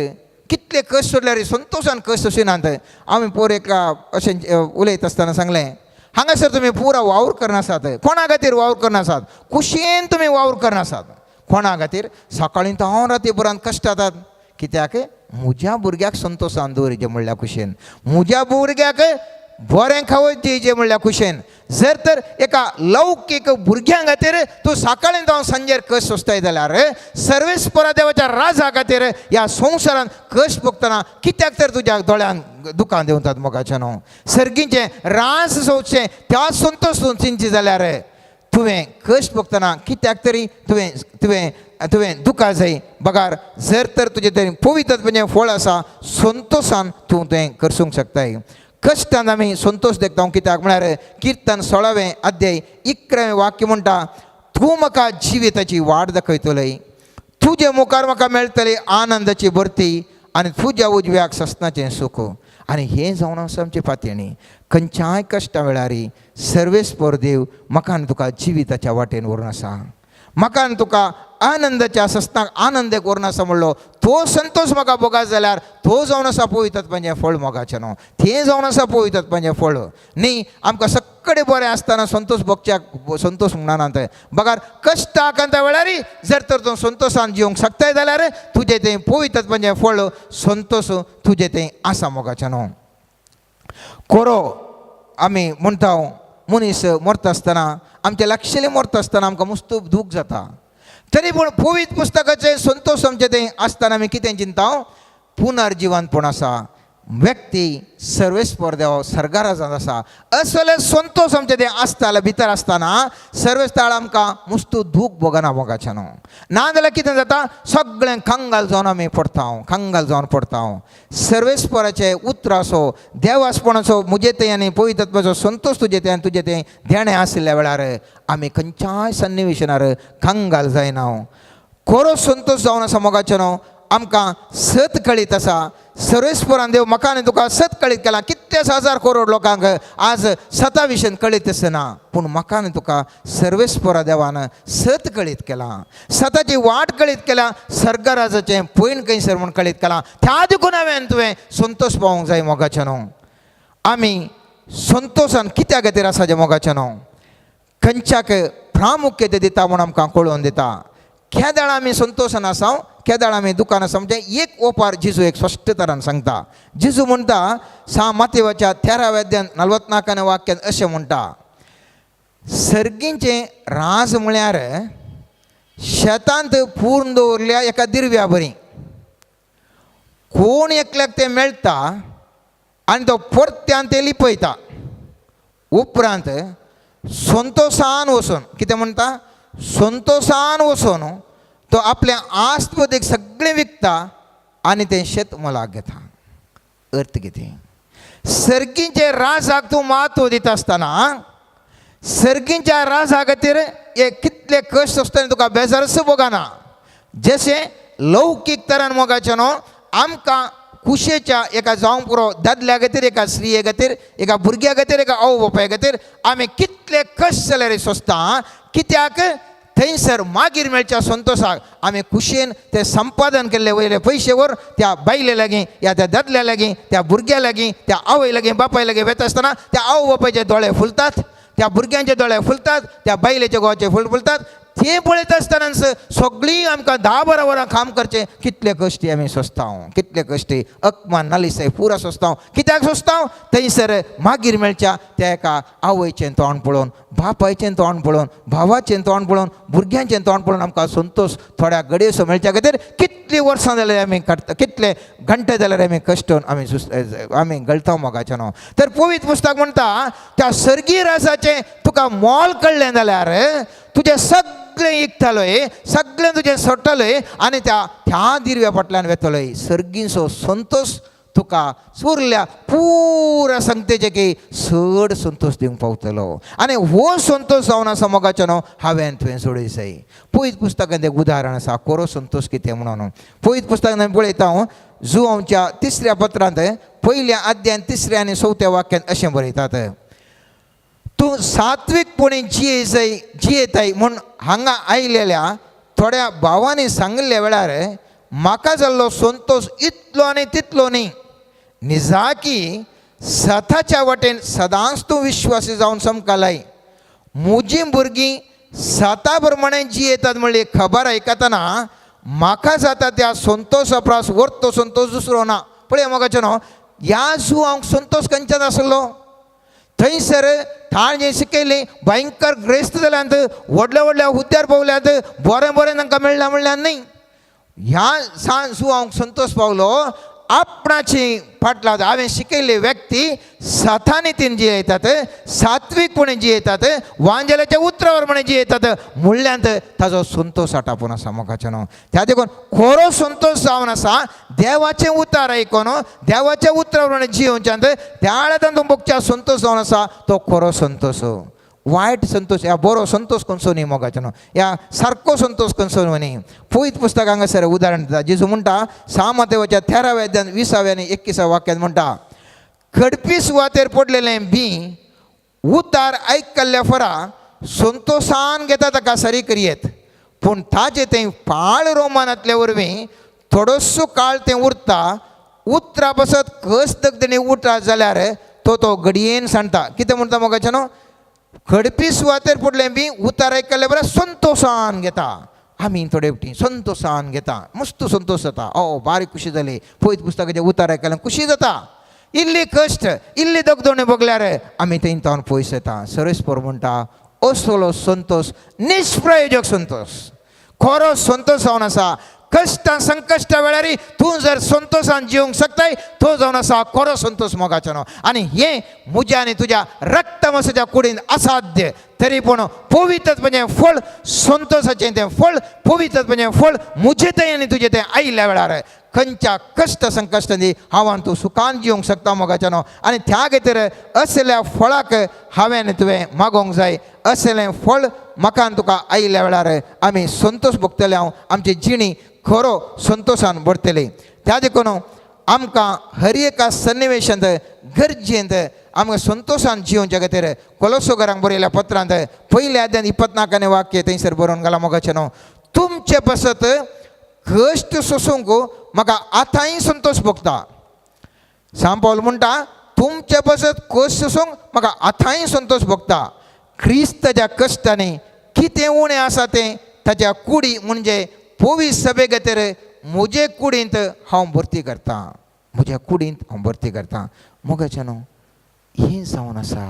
कितले कश्ट सोडल्यार संतोशान कश्ट सोंसिनात. आमी पोर एका अशें उलयता आसतना सांगलें, हांगासर तुमी पुरा वावर करनासात, कोणा खातीर वावर करनासात, खुशयेन तुमी वावर करनासात, कोणा खातीर सकाळीं हांव राती पुरान कश्ट जातात, कित्याक म्हज्या भुरग्याक संतोशान दवरिचें म्हणल्यार खुशयेन, म्हज्या भुरग्याक बरें खावत दिवचें म्हणल्यार खुशयेन. जर तर एका लौकीक भुरग्यां खातीर तूं सकाळीं जावन सांजेर कश्ट सोंसताय जाल्यार सर्वेस्परा देवाच्या राजा खातीर ह्या संवसारांत कश्ट भोगतना कित्याक तर तुज्या दोळ्यान दुकान देंवतात मोगाचें न्हू. सर्गीचें रास सोदचें त्या संतोश तूं चिंतची जाल्यार तुवें कश्ट भोगतना कित्याक तरी तुवें तुवें तुवें दुकां जाय बगार जर तर तुजें तरी पवित्रत्वाचें फळ आसा संतोशान तूं तें करसूंक शकताय. कश्टान आमी संतोश देखता कित्याक म्हळ्यार किर्तन 16वें अध्याय 11वें वाक्य म्हणटा, तूं म्हाका जिविताची वाट दाखयतलय, तुजे मुखार म्हाका मेळटली आनंदाची भरती आनी तुज्या उजव्याक ससनाचें सुख. आनी हें जावन आसा आमची पातयेणी. खंयच्याय कश्टा वेळार सर्वेस्पर देव म्हाका आनी तुका जिविताच्या वाटेन व्हरून आसा, म्हाका आनी तुका आनंदाच्या ससनाक आनंदाक व्हरून आसा म्हणलो तो संतोश म्हाका भोगा जाल्यार तो जावन आसा पवित्रत्वाचें फळ मोगाचें न्हू. तें जावन आसा पवित्रत्वाचें फळ न्ही. आमकां सगळे बरें आसतना संतोश भोगच्याक संतोश म्हणनात, बगार कश्टाक वेळार जर तर तूं संतोशान जिवंक शकताय जाल्यार तुजें तें पवित्रत्वाचें फळ संतोश तुजें तें आसा मोगाचें न्हू. खरो आमी म्हणटा मनीस मरता आसतना आमच्या लागशिल्ले मरता आसतना आमकां मस्त दूख जाता, तरी पूण पवित्र पुस्तकाचें संतोश आमचें तें आसतना आमी कितें चिंता, पुनर्जिवनपण आसा, व्यक्ती सर्वेस्पर देव सर्गारा जावन आसा असले संतोश आमचे तें आसताले भितर आसतना सर्वेस्ताळ आमकां मुस्तू दूख भोगना मोगाचें न्हू. ना जाल्यार कितें जाता, सगळें कंगाल जावन आमी पडटा, कंगाल जावन पडटा. सर्वेस्पराचे उतराचो देवासपणाचो म्हजे थंय आनी पवित्रत्वाचो संतोश तुजे थंय आनी तुजे थंय देणें आशिल्ल्या वेळार आमी खंयच्याय सन्निवेशनार कंगाल जायना. खरो संतोश जावन आसा मोगाचें न्हू. आमकां सत कळीत आसा, सर्वेस्परान देव म्हाका आनी तुका सत कळीत केलां. कितलेच हजार करोड लोकांक आज सता विशयन कळीत आसना, पूण म्हाका आनी तुका सर्वेस्परा देवान सत कळीत केलां, सताची वाट कळीत केल्या, सर्गराजाचें पयण खंयसर म्हूण कळीत केलां. त्या देखून हांवें तुवें संतोश पावोंक जाय मोगाचें न्हू. आमी संतोशान कित्या खातीर आसा जें मोगाचें न्हू, खंयच्याक प्रामुख्यते दिता म्हूण आमकां कळोवन दिता. केदाळ आमी संतोशान आसा, केदाळ आमी दुकान आसा म्हणजे एक ओपार जेजू एक स्पश्ट तरान सांगता. जेजू म्हणटा सा मातेवाच्या 13व्या अध्यान 44 वाक्यान अशें म्हणटा, सर्गींचें राज म्हळ्यार शेतांत पूर्ण दवरल्या एका दिरव्या बरी, कोण एकल्याक तें मेळटा आनी तो परत्यान तें लिपयता, उपरांत संतोशान वचून, कितें म्हणटा, संतोशान वचून तो आपल्या आस्पतीक सगळें विकता आनी तें शेत मोलाक घेता. अर्थ कितें, सर्गींचे राजाक तूं म्हत्व दिता आसतना सर्गींच्या राजा खातीर हे कितले कश्ट आसतना तुका बेजारच भोगना. जशें लौकीक तरान मोगाचें न्हू, आमकां खुशयेच्या एका जावंक पुरो दादल्या खातीर, एका स्त्रिये खातीर, एका भुरग्या खातीर, एका आवय बापाय खातीर आमी कितले कश्ट जाल्यार सोंसता. कित्याक थंयसर मागीर मेळच्या संतोशाक आमी खुशयेन ते संपादन केल्ले वयले पयशे व्हर त्या बायले लागीं या त्या दादल्या लागीं, त्या भुरग्या लागीं, त्या आवय लागीं बापाय लागीं वेता आसतना त्या आवय बापायचे दोळे फुलतात, त्या भुरग्यांचे दोळे फुलतात, त्या बायलेचे घोवाचे फुल फुलतात. ते पळयता आसतनाच सगळीं आमकां 10-12 वरां काम करचें कितले कश्टी आमी सोंसता, कितले कश्टी अकमान नालिसाय पुरा सोंसता. कित्याक सोंसता, थंयसर मागीर मेळच्या त्या एका आवयचें तोंड पळोवन, बापायचें तोंड पळोवन, भावाचें तोंड पळोवन, भुरग्यांचें तोंड पळोवन आमकां संतोश थोड्या घडयेसो मेळच्या खातीर कितलीं वर्सां जाल्यार आमी काडटा, कितले घंटे जाल्यार आमी कश्टून आमी आमी गळटा मोगाचें न्हू. तर पवित्र पुस्तक म्हणटा त्या सर्गीय राजाचें तुका मोल कळ्ळें जाल्यार तुजें सगळें इकतलोय, सगळें तुजें सोडटलोय आनी त्या त्या दिरव्या फाटल्यान वेतलोय. सर्गींचो संतोश तुका उरल्या पुरा संगतेचे की चड संतोश दिवंक पावतलो. आनी हो संतोश जावन आसा मोगाचो न्हू हांवें तुवें सोडूंक जाय. पयत पुस्तकांत एक उदाहरण आसा कोरो संतोश कितें म्हणून. पयत पुस्तकांत आमी पळयता हांव जुवांच्या 3ऱ्या पत्रांत 1ल्या अध्यायान 3ऱ्या आनी 4थ्या वाक्यांत अशें बरयतात, तूं सात्वीकपणी जियेजय जियेताय म्हूण हांगा आयलेल्या थोड्या भावांनी सांगिल्ल्या वेळार म्हाका जाल्लो संतोश इतलो आनी तितलो न्ही. निजाकी सताच्या वटेन सदांच तूं विश्वासी जावन समकालाय. म्हजीं भुरगीं सता प्रमाणे जियेतात म्हणली खबर आयकतना म्हाका जाता त्या संतोशा परस वर्तो संतोश दुसरो ना. पळय मोगाचें न्हू, ह्या जुवांक संतोश खंयच्यान आसलो, थंयसर ताणें शिकयलें भयंकर ग्रेस्त जाल्यात, व्हडल्या व्हडल्या हुद्द्यार पावल्यात, बरें बरें तांकां मेळ्ळां म्हणल्यार न्ही. ह्या सान जुवांक संतोश पावलो आपणाची फाटलां हांवें शिकयल्ली व्यक्ती सतानी तीन जियेतात, सात्वीकपणे जियेतात, वांजेलाच्या उतरावर म्हणे जियेतात म्हणल्यान ताजो संतोश आटापून आसा मोगाचें न्हू. त्या देखून खरो संतोश जावन आसा देवाचें उतार आयकून देवाच्या उतरावर म्हणे जियोवच्यान त्या वेळार भोगच्या संतोश जावन आसा तो खरो संतोश. वायट संतोश ह्या बरो संतोश खंयचो न्ही मोगाचो न्हू, ह्या सारको संतोष खंयचो न्ही. पवित्र पुस्तक हांगासर उदाहरण दिता. जेजू म्हणटा सामतेवाच्या 13व्या अध्यायान 20व्या आनी 21व्या वाक्यान म्हणटा, खडपी सुवातेर पडलेलें बी उतार आयकल्ल्या फरा संतोशान घेता ताका सरी करयेत, पूण ताजें तें पाळ रोमानांतले वरवीं थोडोसो काळ तें उरता. उतरा पासत कस दगदणी उठा जाल्यार तो तो घडयेन सांडटा. कितें म्हणटा मोगाचें न्हू, खडपी सुवातेर पडलें बी उतार आयकल्ले बरें संतोशान घेता. आमी थोडे फावटी संतोशान घेता, मस्त संतोश जाता, ओ बारीक खुशी जाली पयत पुस्तकाचें उतार आयकल्यार खुशी जाता. इल्ली कश्ट इल्ली दगदोणी भोगल्यार आमी थंय तावन पयस येता. सरस्पर म्हणटा असलो संतोश निष्प्रयोजक संतोश, खरो संतोश जावन आसा. कश्टां संकश्टा वेळार तूं जर संतोशान जिवंक शकताय तो जावन आसा खरो संतोश मोगाचो न्हू. आनी हें म्हज्या आनी तुज्या रक्तमासाच्या कुडीन असाध्य, तरी पूण पवित्रत्वाचें फळ संतोशाचें तें फळ पवित्रत्वाचें फळ म्हजें थंय आनी तुजें थंय आयिल्ल्या वेळार खंयच्या कश्ट संकश्टांनी हांव आनी तूं सुखान जिवंक शकता मोगाचें न्हू. आनी त्या खातीर असल्या फळाक हांवें आनी तुवें मागोवंक जाय. असलें फळ म्हाका आनी तुका आयिल्ल्या वेळार आमी संतोश भोगतले, हांव आमची जिणी खरो संतोशान भरतली. त्या देखून आमकां हर एका सन्निवेशांत गरजेंत आमकां संतोशान जिवच्या खातीर कोलोसो घरांक बरयल्या पत्रांत 1ल्या अध्यायान 24 वाक्य थंयसर बरोवन घालां मोगाचें न्हू, तुमचे पासत कश्ट सोसूंक म्हाका आतांय संतोश भोगता. सांव पावल म्हणटा तुमचे पासत कश्ट सोसूंक म्हाका आतांय संतोश भोगता. क्रिस्ताच्या कश्टांनी कितें उणें आसा तें ताच्या कुडी म्हणजे पवित्र सभे खातीर म्हजे कुडींत हांव भरती करतां, म्हज्या कुडींत हांव भरती करतां. मोगाचें न्हू, हें जावन आसा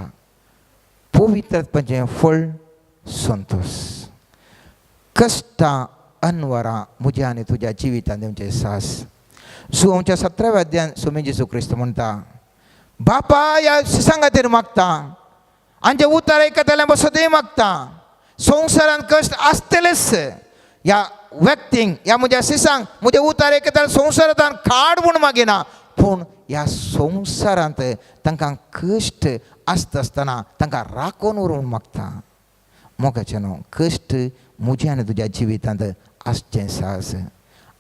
पवित्रत्वाचें फळ संतोश. कश्टां अनवरां म्हज्या आनी तुज्या जिवितांत दिवचें सास. जुवांच्या 17व्या अध्यायान स्वामी जेजू क्रिस्त म्हणटा, बापा ह्या सिसां खातीर मागता, आनी जें उतर आयकतलें बसतूय मागता. संवसारांत कश्ट आसतलेच. ह्या व्यक्तींक, ह्या म्हज्या शिसांक म्हजें उतर आयकतले संवसारांत काड म्हूण मागिना, पूण ह्या संवसारांत तांकां कश्ट आसता आसतना तांकां राखून उरूंक मागता. मोगाचें न्हू, कश्ट म्हज्या आनी तुज्या जिवितांत आसचें साहस.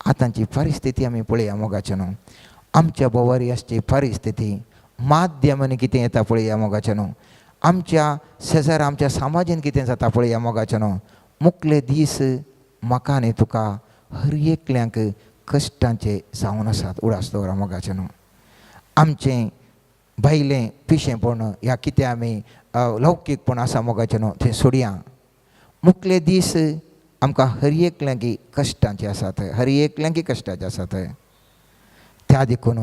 आतांची परिस्थिती आमी पळया मोगाचें न्हू, आमच्या भोंवारी आसची परिस्थिती माध्यमांनी कितें येता पळया मोगाचें न्हू, आमच्या शेजारा आमच्या समाजेन कितें जाता पळया मोगाचें न्हू. मुखले दीस म्हाका आनी तुका हर एकल्यांक कश्टांचे जावन आसात. उडास दवरा मोगाचें न्हू, आमचें भायलें पिशेंपण ह्या कितें आमी लौकीकपण आसा मोगाचें न्हू तें सोडया. मुखले दीस आमकां हर एकल्यांक कश्टांचे आसात, हर एकल्यांक कश्टांचे आसात. त्या देखून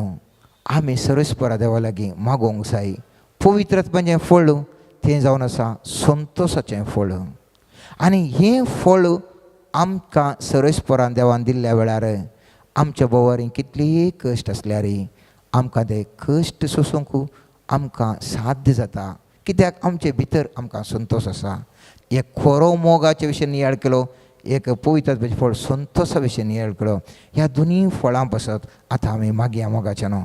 आमी सर्वेस्परा देवा लागीं मागोवंक जाय. पवित्रत्वाचें फळ तें जावन आसा संतोशाचें फळ, आनी हें फळ आमकां सर्वेस्परान देवान दिल्ल्या वेळार आमच्या भोंवारी कितलेय कश्ट आसल्यार आमकां ते कश्ट सोसूंक आमकां साध्य जाता. कित्याक आमचे भितर आमकां संतोश आसा. एक खरो मोगाचे विशय नियाळ केलो, एक पवित्रत्वाचें फळ संतोशा विशय नियाळ केलो. ह्या दोनूय फळां पासत आतां आमी मागया मोगाचें न्हू.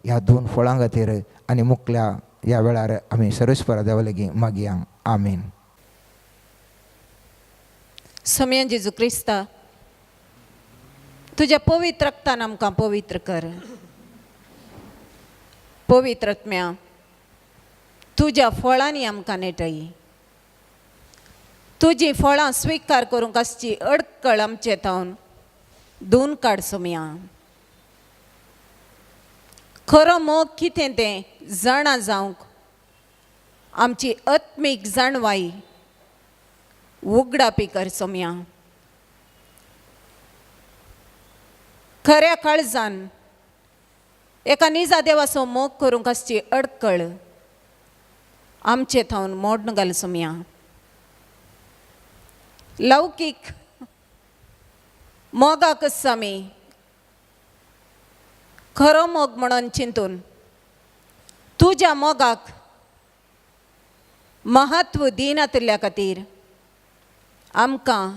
ह्या दोन फळां खातीर आनी मुखल्या ह्या वेळार आमी सर्वेस्परा देवा लागीं मागया. आमीन. सोम्या जेजू क्रिस्ता, तुज्या पवित्र रक्तान आमकां पवित्र कर. पवित्र आत्म्या, तुज्या फळांनी आमकां नेटय. तुजीं फळां स्विकार करूंक आसची अडकळ आमचे थावन धुवन काड सोम्या. खरो मोग कितें तें जाणा जावंक आमची आत्मीक जाणवाय उगडापी कर सोम्या. खऱ्या काळजान एका निजा देवाचो मोग करूंक आसची अडकळ आमचे थावन मोडून घाल सोम्या. लौकीक मोगाकच आमी खरो मोग म्हणून चिंतून तुज्या मोगाक महत्व दिनातिल्ल्या खातीर आमकां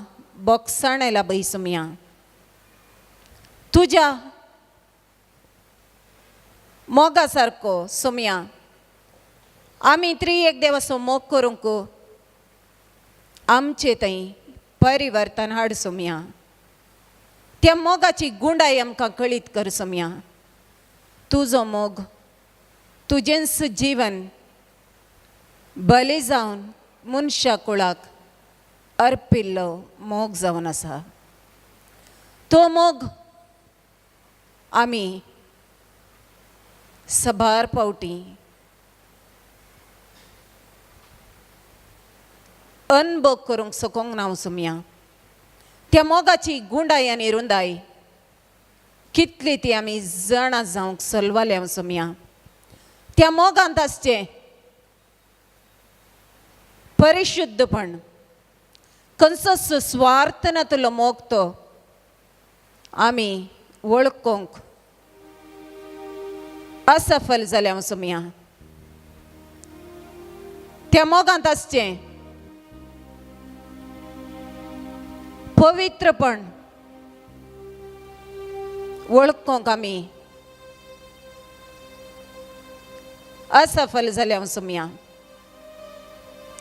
बोगसाणें लाभय सोम्या. तुज्या मोगा सारको सोम्या आमी त्रिएक देवाचो मोग करूंक आमचे थंय परिवर्तन हाड सोम्या. त्या मोगाची गुंडाय आमकां कळीत कर सोम्या. तुजो मोग तुजेंच जीवन बली जावन मनशा कुळाक अर्पिल्लो मोग जावन आसा. तो मोग आमी सबार पावटी अनभोग करूंक शकूंक ना सोम्या. त्या मोगाची गुंडाय आनी रुंदाय कितली ती आमी जाणा जावंक सलवाल्या सोम्या. त्या मोगांत आसचें परिशुद्धपण, खंयचोच स्वार्थ नातलो मोग तो आमी वळखूंक असफल जाल्या सोम्या. त्या मोगांत आसचें पवित्रपण वळखूंक आमी असफल जाल्या सोम्या.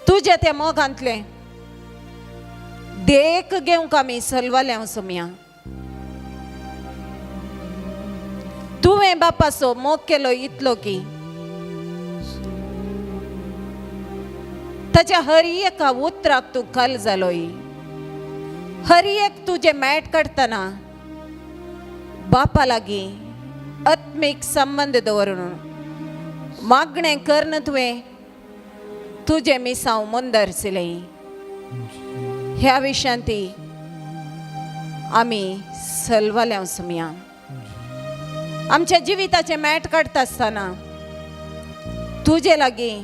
तुज्या त्या मोगांतलें देख घेवंक आमी सलवाल्या सोम्या. तुवें बापाचो मोग केलो इतलो की ताच्या हर एका उतराक तूं कल जालोय. हर एक तुजें मॅट काडटना बापा लागीं आत्मीक संबंद दवरून मागणें करन तुवें तुजें मिसांव मुंदरसिलें. ह्या विशयांत आमी सलवाल्या सोम्या. आमच्या जिविताचें मॅट काडटा आसतना तुजे लागीं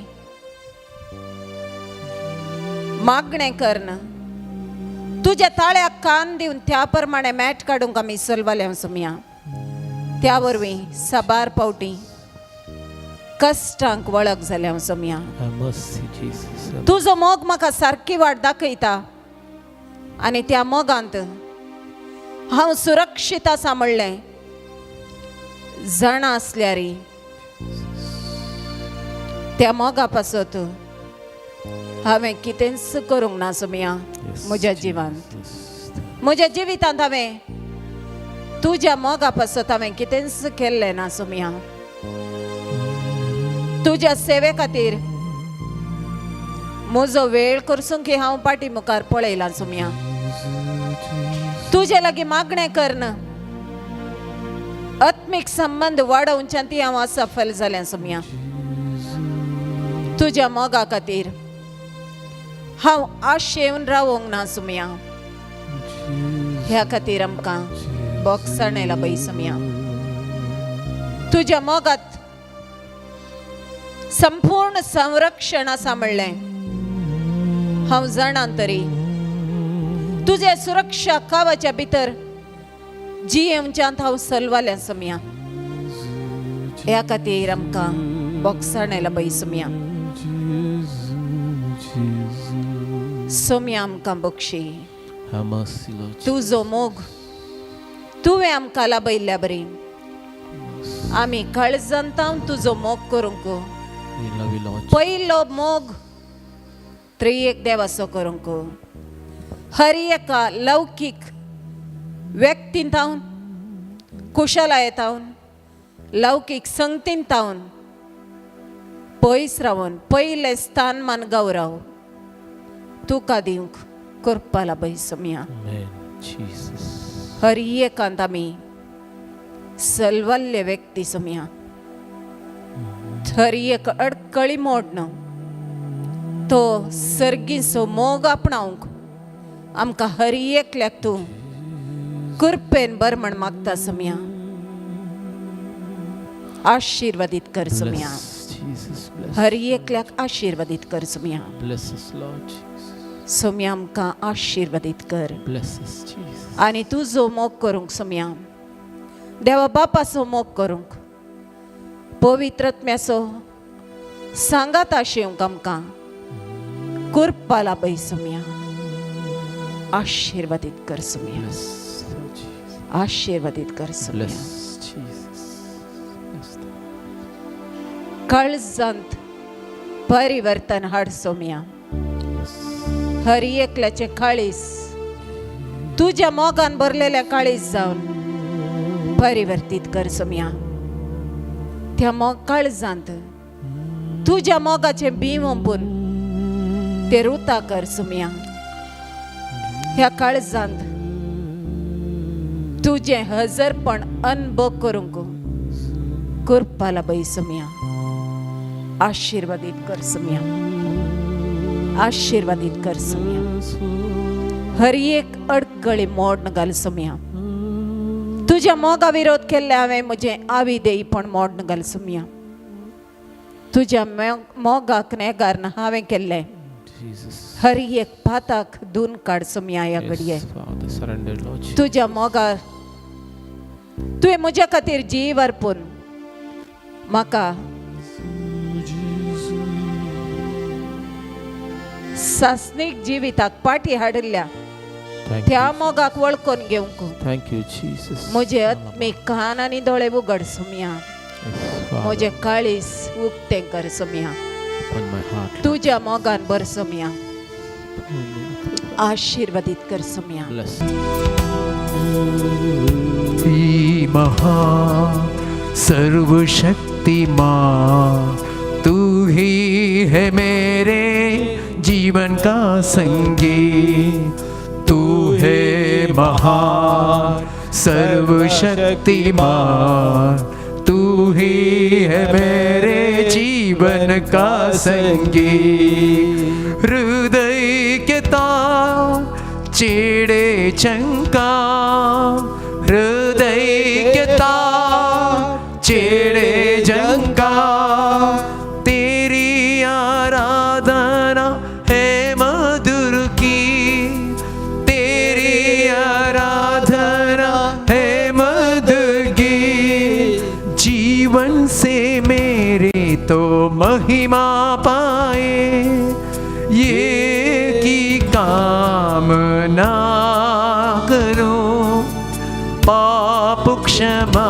मागणें करन तुज्या ताळ्याक कान दिवन त्या प्रमाणे मॅट काडूंक आमी सलवाल्या सोम्या. त्या वरवीं साबार पावटी कश्टांक वळख जाल्या Somaiya. Have mercy, Jesus. Have तुजो मोग म्हाका सारकी वाट दाखयता आनी त्या मोगांत हांव सुरक्षीत आसा म्हणलें जाणा आसल्यार त्या मोगा पासत हांवें कितेंच करूंक ना सोमया. Yes, म्हज्या Jesus. जिवांत, Yes. म्हज्या जिवितांत हांवें तुज्या मोगा पासत हांवें कितेंच केल्लें ना सोमया. तुज्या सेवे खातीर म्हजो वेळ करसूं की हांव पाटी मुखार पळयलां सोमया. तुजे लागीं मागणें करन आत्मीक संबंद वाडोवच्यान ती हांव असफल जालें सोमया. तुज्या मोगा खातीर हांव आशेवन रावोंक ना सोमया. ह्या खातीर आमकां बोगसाणेला पळय सोमया. तुज्या मोगात संपूर्ण संरक्षण आसा म्हणलें हांव जाणा तरी तुजे सुरक्षा कावाच्या भितर जियेवच्यांत हांव सलवालें सोमया. ह्या खातीर आमकां बोगसाणेला पळय सोमया. सोमया आमकां बक्षी. Have mercy, Lord. तुजो मोग तुवें आमकां लाभयल्ल्या बरी आमी काळजांत तुजो मोग करूंक. We love you, Lord. पयलो मोग त्रियेक देवाचो करूंक, हर एका लौकीक व्यक्तीन तावन, कुशलाये तावन, लौकीक संगतीन तावन पयस रावन पयलें स्थान मान गौरव तुका दिवंक करपा लाभय सोमया. Amen. Jesus. हर एकांत आमी सलवल्ले व्यक्ती सोमया. हर एक अडकळी मोडन तो सर्गीचो मोग आपणावंक आमकां हर एकल्याक तूं कृपेन बर म्हण मागता सोमया. आशिर्वादीत कर सोमया. Bless, Jesus. Bless. हर एकल्याक आशिर्वादीत कर Somaiya. Bless us, Lord Jesus. Somya आमकां आशिर्वादीत कर. Bless us, Jesus. आनी तुजो मोग करूंक सोमया, देवा बापाचो मोग करूंक, पवित्रत्म्याचो सांगात आशेवंक आमकां कृपा लाभय सोमया. आशिर्वादीत कर सोमया. Bless, Lord Jesus. आशिर्वादीत कर Somaiya. Bless, Jesus. Bless them. काळजांत परिवर्तन हाड सोमया. Yes. हर एकल्याचें काळीज तुज्या मोगान भरलेल्या काळीज जावन परिवर्तीत कर सोमया. त्या मोग काळजांत तुज्या मोगाचें बीं ओंपून ते रुता कर सोमया. ह्या काळजांत तुजें हजरपण अनुभव करूंक कृपा लाभय सोमया. आशिर्वादीत कर सोमया. आशिर्वादीत कर सोमया. हर एक अडकळी मोड घाल सोमया. तुज्या मोगा विरोध केल्ले हांवें म्हजें आवी देईपण मोड घाल सोमया. तुज्या मोगाक नेगार हांवें केल्लें Jesus. हर एक पाताक धुवन काड सोमया ह्या घडये. Yes, Father, surrender, Lord Jesus. तुज्या मोगार तुवें म्हज्या खातीर जीव अर्पून म्हाका सासणीक जिविताक पाटी हाडिल्ल्या Thank त्या you. मोगाक वळखून घेवंक Thank you, Jesus. म्हजे आत्मीक कान आनी दोळे उगड सोमया. Yes, Father. म्हजें काळीज उक्तें कर Somaiya. Open my heart, Lord. तुज्या मोगान भर सोमया. आशिर्वादीत कर सोमया. Bless. महा सर्वशक्तिमान तू ही है मेरे जीवन का संगी, तू है महान सर्वशक्तिमान, तू ही है मेरे जीवन का संगी। हृदय के तार छेड़े झंकार, हृदय के तार छेड़े झंकार, तेरी आराधना है मधुर की, तेरी आराधना है मधुर की, जीवन से मेरी तो महिमा पाए, ये की कामना करो, पाप क्षमा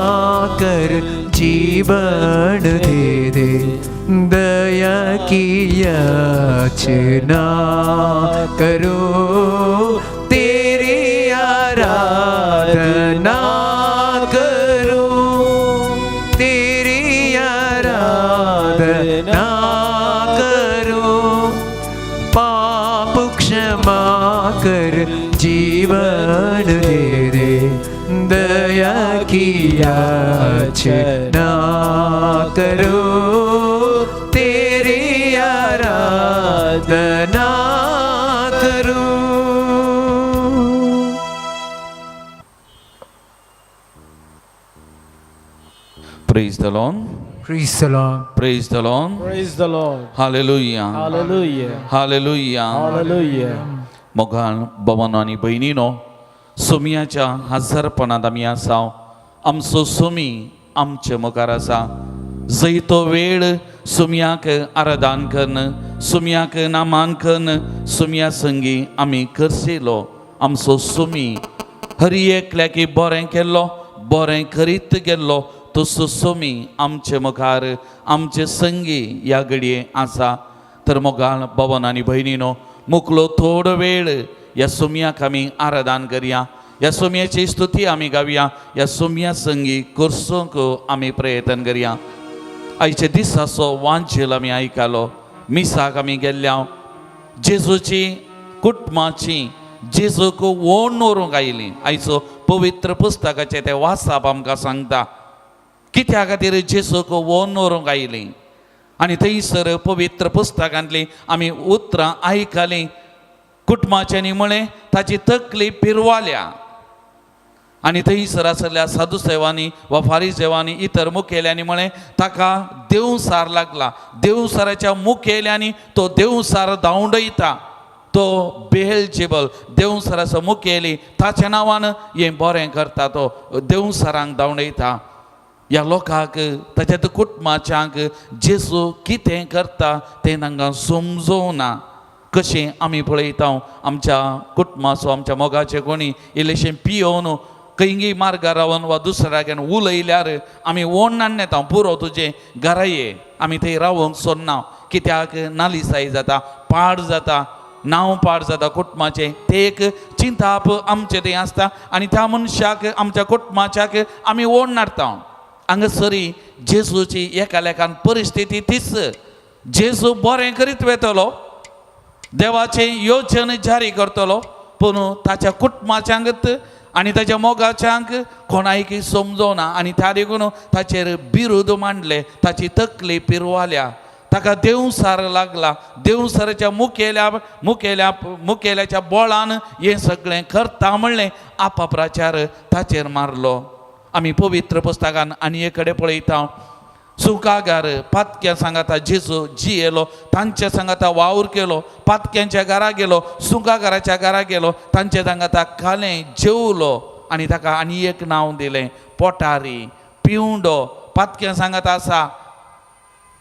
कर जीवन दे दे, दया की याचना करो, तेरी आराधना करो, तेरी आराधना करो, पाप क्षमा कर जीवन दे दे, दया की याचना करो, तेरी आराधना करो। Praise the Lord. Praise the Lord. Praise the Lord. Praise the Lord. Hallelujah. Hallelujah. Hallelujah. Hallelujah. मोगाळ भवन आनी भयणीनो, सोमयाच्या हजारपणांत आमी आसा. आमचो सोमी आमचे मुखार आसा. जंय तो वेळ सोमयाक आराधन कन्न, सोमयाक नामान कन्न, सोमया संगी आमी करसेलो. आमचो सोमी हरी एकल्याकी बरें केल्लो, बरें करीत गेल्लो, तसो सोमी आमचे मुखार आमचे संगी ह्या घडये आसा. तर मोगाळ भवन आनी भयणीनो, मुकलो थोडो वेळ ह्या सोमयाक आमी आराधन करया, ह्या सोमयाची स्तुती आमी गावया, ह्या सोमया संगी करसूंक आमी प्रयत्न करया. आयच्या दिसाचो वांजेल आमी आयकलो. मिसाक आमी गेल्ल्या जेजूची कुटुंबाची जेजूक ओण व्हरूंक आयली. आयचो पवित्र पुस्तकाचें तें वाचप आमकां सांगता कित्या खातीर जेजूक ओण व्हरूंक आयली. आनी थंयसर पवित्र पुस्तकांतली आमी उतरां आयकलीं. कुटुंबाच्यांनी म्हळें ताची तकली पिरवाल्या. आनी थंयसर आसल्या साधुसेवांनी वा फारीसेवांनी इतर मुखेल्यांनी म्हळें ताका देवसार लागला, देवसाराच्या मुखेल्यांनी तो देवसार धांवडयता, तो बेलजेबल देवसाराचो मुखेली, ताच्या नांवान हें बरें करता, तो देवसारांक धांवडयता. ह्या लोकांक ताच्या कुटुंबाच्यांक जेजू कितें करता तें तांकां समजोना. कशें आमी पळयता आमच्या कुटुंबाचो आमच्या मोगाचे कोणी इल्लेशें पियोवन खंयी मार्गार रावन वा दुसऱ्या उलयल्यार आमी ओडनान येता, पुरो तुजें घरा ये, आमी थंय रावंक सोदना. कित्याक नालिसाय जाता, पाड जाता, नांव पाड जाता कुटुंबाचें. तें एक चिंताप आमचें थंय आसता आनी त्या मनशाक आमच्या कुटुंबाच्याक आमी ओड नाडटा. हांगासरी जेजूची एका लेखान परिस्थिती तीच. जेजू बरें करीत वेतलो, देवाचें योजन जारी करतलो, पूण ताच्या कुटुंबाच्यांक आनी ताच्या मोगाच्यांक कोणायक समजोना. आनी त्या देखून ताचेर बिरुद मांडले, ताची तकली पिरवाल्या, ताका देवसार लागला. देवसाराच्या मुखेल्या मुखेल्या मुखेल्याच्या बोळान हें सगळें करता म्हणलें आपाप्रचार ताचेर मारलो. आमी पवित्र पुस्तकान आनी एक कडेन पळयता सुकागार पातक्या सांगाता जेजू जियेलो, तांच्या सांगाता वावर केलो, पातक्यांच्या घरा गेलो, सुकागाराच्या घरा गेलो, तांच्या सांगाता खालें जेवलो आनी ताका आनी एक नांव दिलें पोटारी पिवंडो. पातक्यां सांगाता आसा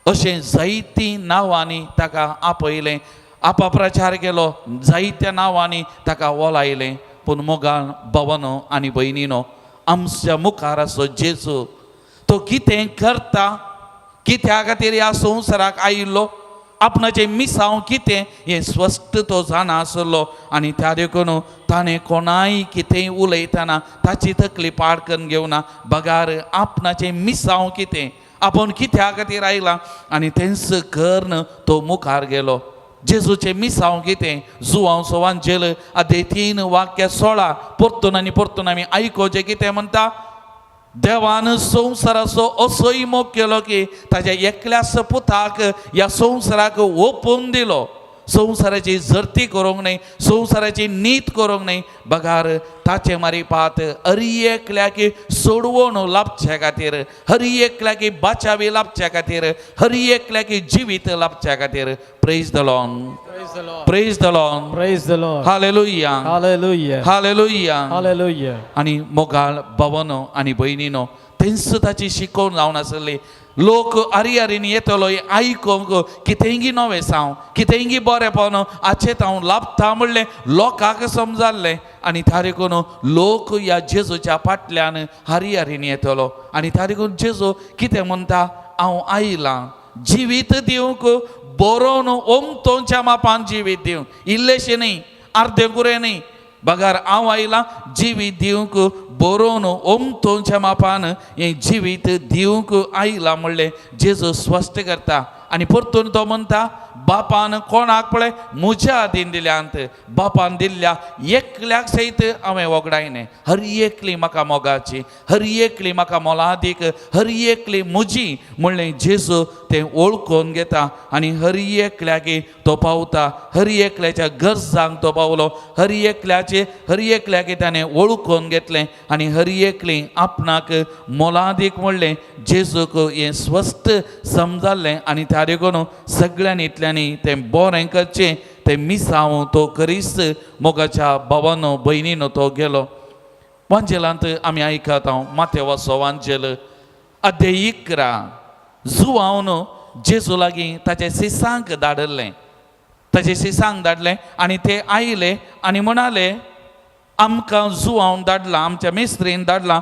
अशें जायतीं नांवांनी ताका आपयलें, आपाप्रचार केलो, जायत्या नांवांनी ताका वोलायलें. पूण मोगान भवनो आनी भयणीनो, आमच्या मुखार आसो जेजू, तो कितें करता, कित्या खातीर ह्या संवसाराक आयिल्लो, आपणाचें मिसांव कितें हें स्पश्ट तो जाणा आसलो. आनी त्या देखून ताणें कोणाय कितेंय उलयतना ताची तकली पाड करून घेवना, बगार आपणाचें मिसांव कितें, आपूण कित्या खातीर आयला आनी तेंच करून तो मुखार गेलो. जेजूचें मिसांव कितें, जुवांव सोवांजेल अध्याय 3 वाक्य 16 परतून आनी परतून आमी आयकोचें कितें म्हणटा, देवान संवसाराचो असोय मोग केलो की ताज्या एकल्याच पुताक ह्या संवसाराक ओपून दिलो. संवसाराची जर्ती करूंक न्हय, संवसाराची नीत करूंक न्हय, बगार ताचे मारिपात हरी एकल्याक सोडवण लाभच्या खातीर, हरी एकल्याक बाचावी लाभच्या खातीर, हरी एकल्याक जिवीत लाभच्या खातीर. Praise the Lord. Praise the Lord. Praise the Lord. Hallelujah. Hallelujah. Hallelujah. Hallelujah. आनी मोगाळ भवनो आनी भयणीनो, तेंच ताची शिकोवण जावन आसली. लोक आरी येतलो आयकोंक कितेंगी नवें साव कितेंगी बरेंपण आचेत हांव लाभता म्हणलें लोकांक समजाल्लें आनी त्या देखून लोक ह्या जेजूच्या फाटल्यान हरी येतलो. आनी त्या देखून जेजू कितें म्हणटा, हांव आयलां जिवीत दिवंक बरोवन ओमतोंच्या मापान जिवीत दिवंक, इल्लेशें न्ही अर्दें कुरें न्ही, बगार हांव आयलां जिवीत दिवंक बरोवन ओमतोंच्या मापान हें जिवीत दिवंक आयलां म्हणलें जेजू स्पश्ट करता. आनी परतून तो म्हणटा बापान कोणाक पळय म्हज्या आदीन दिल्यांत, बापान दिल्ल्या एकल्याक सयत हांवें वगडायलें. हर एकली म्हाका मोगाची, हर एकली म्हाका मोलादीक, हर एकली म्हजी म्हणलें जेजू तें वळखून घेता आनी हर एकल्याक तो पावता, हर एकल्याच्या गरजांक तो पावलो, हर एकल्याचे हर एकल्याक ताणें वळखून घेतलें आनी हर एकली आपणाक मोलादीक म्हणलें जेजूक हें स्वस्थ समजालें. आनी त्या देखून सगळ्यांनी इतल्यांनी तें बरें करचें तें मिसांव तो करीस मोगाच्या भावानो भयणीनो तो गेलो. वांजेलांत आमी आयकता हांव माथेवाचो वांजेल अध्याय 11 जुवावन जेजू लागीं ताचे सिसांक धाडलें, ताचे सिसांक धाडलें आनी ते आयले आनी म्हणाले आमकां जुवावन धाडलां, आमच्या मिस्त्रीन धाडलां,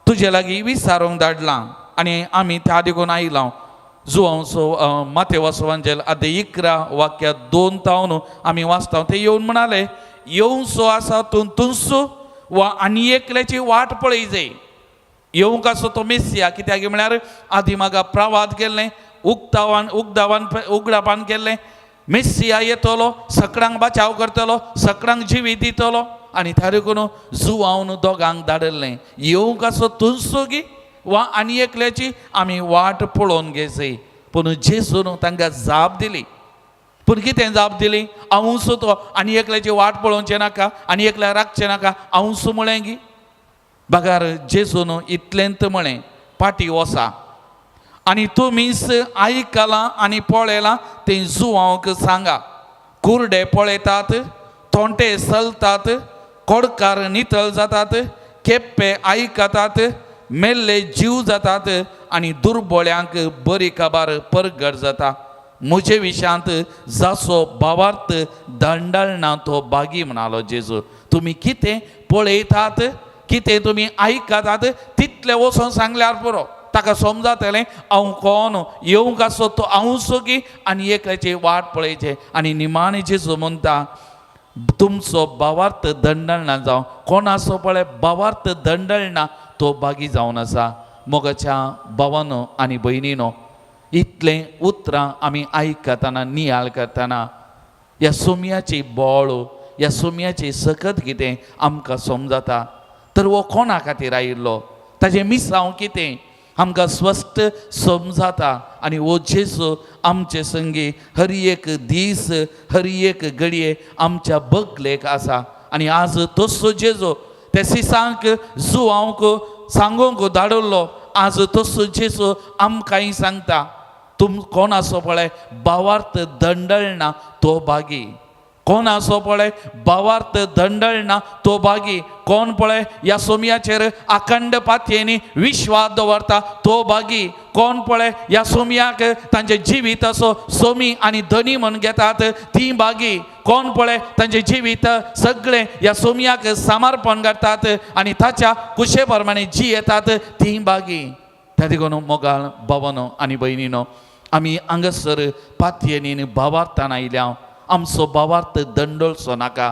तुजे लागीं विचारूंक धाडलां आनी आमी त्या देखून आयलां. जुवांवचो माथेवाचो वांजेल अध्याय 11 वाक्या 2 तावन आमी वाचता. ते येवन म्हणाले येवचो आसा तूं तुंसू वा आनी एकल्याची वाट पळय जाय. येवंक आसो तो मेसिया, कित्याक म्हळ्यार आदी म्हाका प्रवाद केल्लें, उक्तावान उगदावान उगडापान केल्लें, मेसिया येतलो सकडांक बचाव करतलो, सकडांक जिवीत दितलो. आनी त्या देखून जुवावन दोगांक धाडलें, येवंक आसो तुंसू गी वा आनी एकल्याची आमी वाट पळोवन घेयची. पूण जेजून तांकां जाप दिली. पूण कितें जाप दिली? हांवूच तो, आनी एकल्याची वाट पळोवचें नाका, आनी एकल्याक राखचें नाका, हांवूच म्हळें गी. बगार जेजून इतलेंत म्हळें पाटी वसा आनी तुमीच आयकलां आनी पळयलां तें जुवांक सांगा. कुरडे पळयतात, तोंटे चलतात, कोडकार नितळ जातात, केप्पे आयकतात, मेल्ले जीव जातात आनी दुर्बोळ्यांक बरी खबर परगट जाता. म्हजे विशयांत जाचो भावार्थ दंडळना तो बागी म्हणालो जेजू. तुमी कितें पळयतात, कितें तुमी आयकतात तितलें वचोन सांगल्यार पुरो, ताका समजातलें हांव कोण, येवंक आसो तो हांवूच की आनी एकल्याची वाट पळयचें. आनी निमाणें जेजू म्हणटा तुमचो भावार्थ दंडळना जावं, कोण आसो पळय भावार्थ दंडळना तो बागी जावन आसा. मोगाच्या भावानो आनी भयणीनो, इतलें उतरां आमी आयकतना नियाळ करतना ह्या सोम्याची बळ, ह्या सोम्याची सकत कितें आमकां समजता. तर हो कोणा खातीर आयिल्लो, ताजें मिसांव कितें आमकां स्पश्ट समजाता. आनी हो जेजू आमचे संगी हर एक दीस हर एक घडये आमच्या बगलेक आसा. आनी आज तसो जेजू ते सिसांक जुवांक सांगूंक धाडलो, आज तसो जेजू आमकांय सांगता तुम कोण आसो पळय भावार्थ दंडळना तो बागी, कोण आसो पळय भावार्थ दंडळना तो बागी, कोण पळय ह्या सोम्याचेर अखंड पातयेनी विश्वास दवरता तो बागी, कोण पळय ह्या सोम्याक तांचे जिवीत असो सोमी आनी धनी म्हण घेतात ती बागी, कोण पळय तांचे जिवीत सगळें ह्या सोम्याक समर्पण करतात आनी ताच्या कुशे प्रमाणे जियेतात ती बागी. त्या देखून मोगाळ भावानो आनी भयणीनो, आमी हांगासर पातयेनी भावार्थान आयल्या, आमचो भावार्थ दंडोळचो नाका,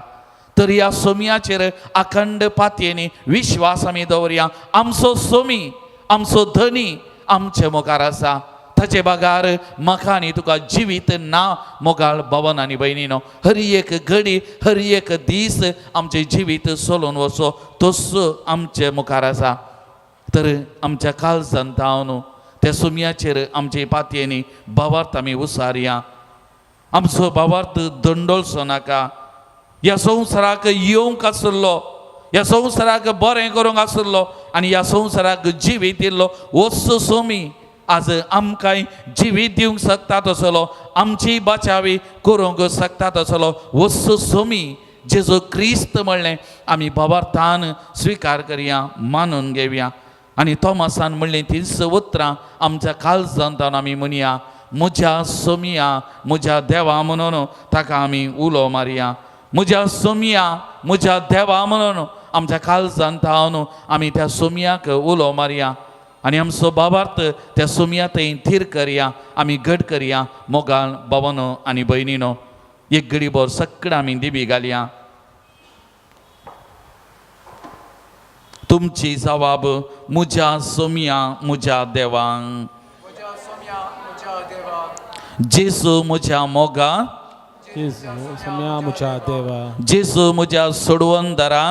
तर ह्या सोम्याचेर अखंड पातयेनी विश्वास आमी दवरया. आमचो सोमी आमचो धनी आमचे मुखार आसा, ताचे बगार म्हाका आनी तुका जिवीत ना. मोगाळ भावन आनी भयणीनो, हर एक घडी हर एक दीस आमचें जिवीत चलोवन वचो तसो आमचे मुखार आसा. तर आमच्या काळजान तावन त्या सोम्याचेर आमचे पातयेनी भावार्थ आमी उसारया, आमचो भावार्थ दंडोळचो नाका. ह्या संवसाराक येवंक आसलो, ह्या संवसाराक बरें करूंक आसलो आनी ह्या संवसाराक जिवीत दिल्लो वचो सोमी आज आमकांय जिवीत दिवंक शकता तसलो, आमची बचावी करूंक शकता तसलो वचो सोमी जेजू क्रिस्त म्हणलें आमी भावार्थान स्विकार करया, मानून घेवया. आनी तॉमासान म्हणलें तीच उतरां आमच्या काळजांत आमी म्हणया म्हज्या सोमिया म्हज्या देवा म्हणून ताका आमी उलो मारया. म्हज्या सोमिया म्हज्या देवा म्हणून आमच्या काळजांत आमी त्या सोमियाक उलो मारया आनी आमचो बाबार्थ त्या सोमिया थंय थीर करया, आमी घट करया. मोगाळ बाबानो आनी भयणीनो, एक घडीभर सगळें आमी दिबी घालया. तुमची जवाब म्हज्या सोमिया म्हज्या देवांक, जेजू म्हज्या मोगा, सोम्या म्हज्या देवा, जेजू म्हज्या सोडवणदारा,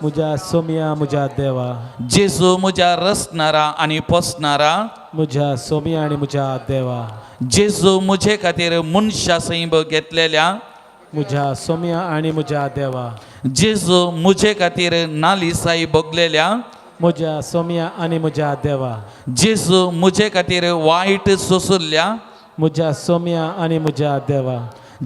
म्हज्या सोम्या म्हज्या देवा, जेजू म्हज्या रचणारा आनी पोसणारा, म्हज्या सोम्या आनी म्हज्या देवा, जेजू म्हजे खातीर मनशा सैंब घेतलेल्या, म्हज्या सोम्या आनी म्हज्या देवा, जेजू म्हजे खातीर नालिसाई भोगलेल्या, म्हज्या सोम्या आनी म्हज्या देवा, जेजू म्हजे खातीर वायट सोसुल्ल्या, म्हज्या सोम्या आनी म्हज्या देवा,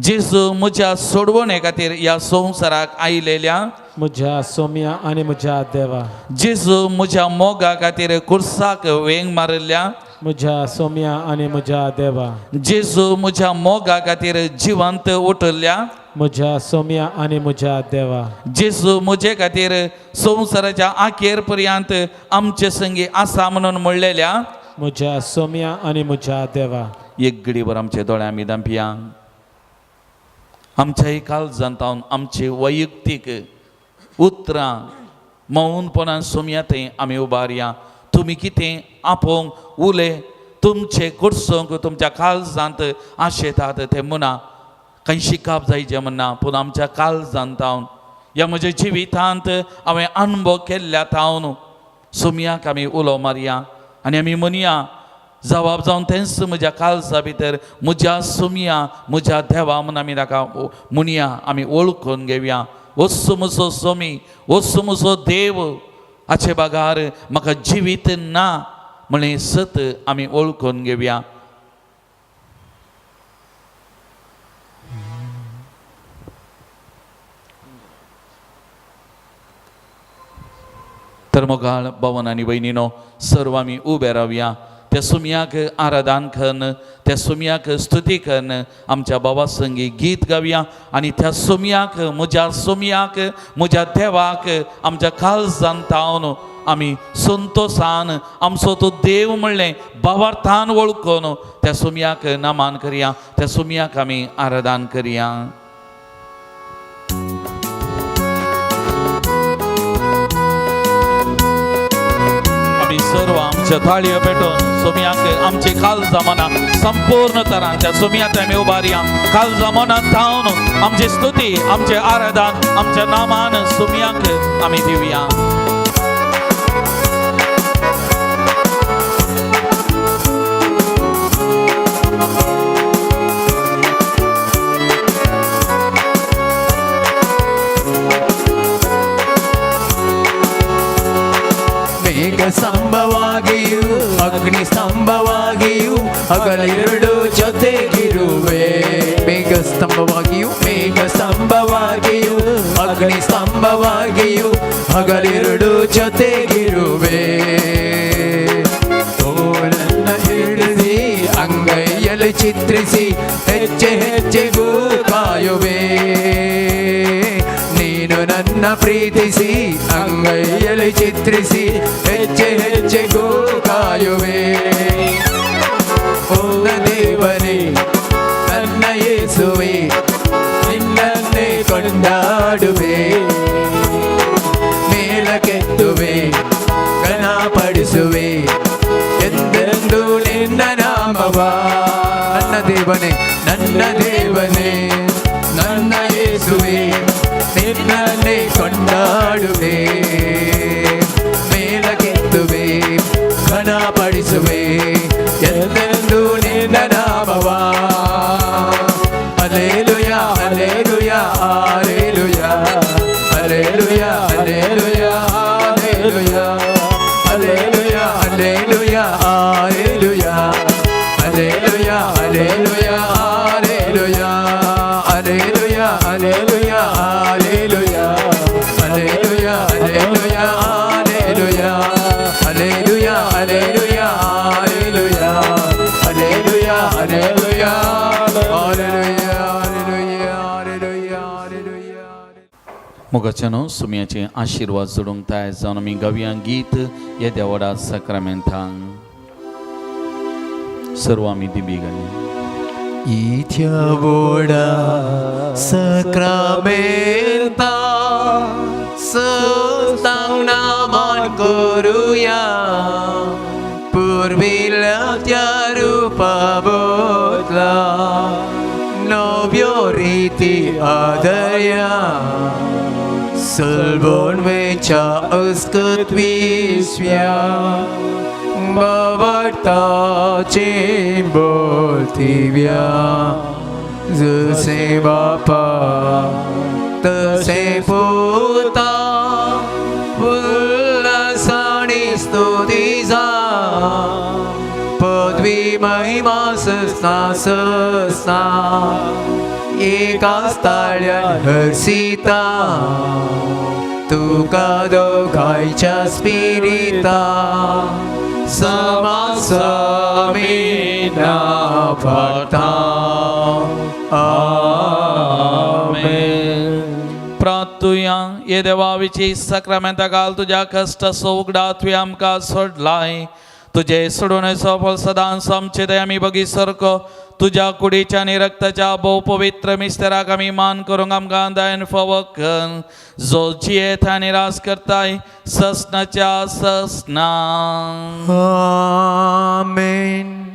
जेजू म्हज्या सोडवणे खातीर ह्या संवसाराक आयलेल्या, म्हज्या सोम्या आनी म्हज्या देवा, जेजू म्हज्या मोगा खातीर कुर्साक वेंग मारिल्ल्या, म्हज्या सोम्या आनी म्हज्या देवा, जेजू म्हज्या मोगा खातीर जिवंत उठिल्ल्या, म्हज्या सोम्या आनी म्हज्या देवा, जेजू म्हजे खातीर संवसाराच्या आखेर पर्यंत आमचे संगी आसा म्हणून म्हणलेल्या, म्हज्या सोम्या आनी म्हज्या देवा. एक घडीभर आमचे दोळे आमी धांपया. आमच्याय काळजांत आमचे वैयक्तीक उतरां मौनपणान सोमया थंय आमी उबारया. तुमी कितें आपोवंक उले तुमचे कुर्सूंक तुमच्या काळजांत आशेतात ते म्हणा, कांय शिकप जायचें म्हणना, पूण आमच्या काळजांत ह्या म्हज्या जिवितांत हांवें अणभव केल्ल्या तावन सोमयाक आमी उलो मारया आनी आमी म्हणया जबाब जावन तेंच म्हज्या काळजा भितर म्हज्या सोमया म्हज्या देवा म्हूण आमी ताका म्हणया, आमी वळखून घेवया. वचो म्हजो सोमी, वचो म्हजो देव, हाचे बागार म्हाका जिवीत ना म्हळें सत आमी वळखून घेवया. तर मोगाळ भवन आनी भयणीनो, सर्व आमी उबे रावया. त्या सुमयाक आराधन कन्न, त्या सुमयाक स्तुती कन्न आमच्या बाबा संगी गीत गावया आनी त्या सुमयाक म्हज्या सुमयाक म्हज्या देवाक आमच्या काळजान तावन आमी संतोसान आमचो तो देव म्हणलें बाबार्थान वळखून त्या सुमयाक नमान करया, त्या सुमयाक आमी आराधन करया. आमी सर्व आमच्या थाळयो पेटोवन सोमयाक आमचे काळजा मना संपूर्ण तरान त्या सोमयाक आमी उबारया. काळजा मनान थावन आमची स्तुती, आमचे आराधन, आमच्या नामान सोमयाक आमी दिवया. ಸ್ತಂಭವಾಗಿಯೂ ಅಗ್ನಿ ಸ್ತಂಭವಾಗಿಯೂ ಹಗಲಿರುಳು ಜೊತೆಗಿರುವೆ. ಮೇಘ ಸ್ತಂಭವಾಗಿಯೂ ಮೇಘ ಸ್ತಂಭವಾಗಿಯೂ ಅಗ್ನಿ ಸ್ತಂಭವಾಗಿಯೂ ಹಗಲಿರುಳು ಜೊತೆಗಿರುವೆ. ತೋಳನ್ನ ಹಿಡಿದಿ ಅಂಗೈಯಲ್ಲಿ ಚಿತ್ರಿಸಿ ಹೆಜ್ಜೆ ಹೆಜ್ಜೆಗೂ ಕಾಯುವೆ. ನೀನು ನನ್ನ ಪ್ರೀತಿಸಿ ಅಂಗೈಯಲ್ಲಿ ಚಿತ್ರಿಸಿ ಹೆಜ್ಜೆ ಹೆಜ್ಜೆಗೂ ಕಾಯುವೆ. ಓ ದೇವನೇ ನನ್ನ ಯೇಸುವೆ ನಿನ್ನನ್ನೇ ಕೊಂಡಾಡುವೆ, ಮೇಲಕ್ಕೆತ್ತುವೆ ಘನಪಡಿಸುವೆ ಎಂದೆಂದು ನಿನ್ನ ನಾಮವ. ನನ್ನ ದೇವನೇ ನನ್ನ ದೇವನೇ ನನ್ನ ಯೇಸುವೆ ನಿನ್ನನ್ನೇ ಕೊಂಡಾಡುವೆ, ಮೇಲಕ್ಕೆತ್ತುವೆ ಘನಪಡಿಸುವೆ ಎಂದೆಂದು ನಿನ್ನ ನಾಮವ. Hallelujah hallelujah hallelujah hallelujah hallelujah hallelujah hallelujah hallelujah hallelujah hallelujah hallelujah hallelujah hallelujah hallelujah hallelujah hallelujah hallelujah hallelujah hallelujah hallelujah Hallelujah, hallelujah, hallelujah, hallelujah, hallelujah. मोगाच्यानो सुम्याचे आशिर्वाद जोडूंक तयार जावन आमी गावया गीत येद्या व्हडा साक्रामेंतांक सर्व आमी दिबी घाली. इथ्या वोडा सक्रामेंता सस्तांग नामान करुया, पुर्विल्ल्या त्या रुपा बदला नव्यो रिती आदरया, सलबोन वेच्या अस्कत विस्व्या बाबताचे बोलतिव्या, जसे बापा तसे पुता उल्हासाने स्तुती जा, पदवी महिमा सस्ना सस्ना एकाच ताळ्यान हर्षिता, तुका दोघांच्या स्पिरिता समासमीना पाडता. आमेन. प्रार्थुया. ये देवा, विची साक्रामेंता घाल तुज्या कश्टाचो उगडा तुवें आमकां सोडलाय, तुजे सोडवणेचो फल सदांच आमचे दया आमी बगी सारको तुज्या कुडीच्या आनी रक्ताच्या भोव पवित्र मिस्तेराक आमी मान करूंक आमकां दयन फावो कर, जो जियेत आनी राज करताय ससनाच्या ससना. आमेन.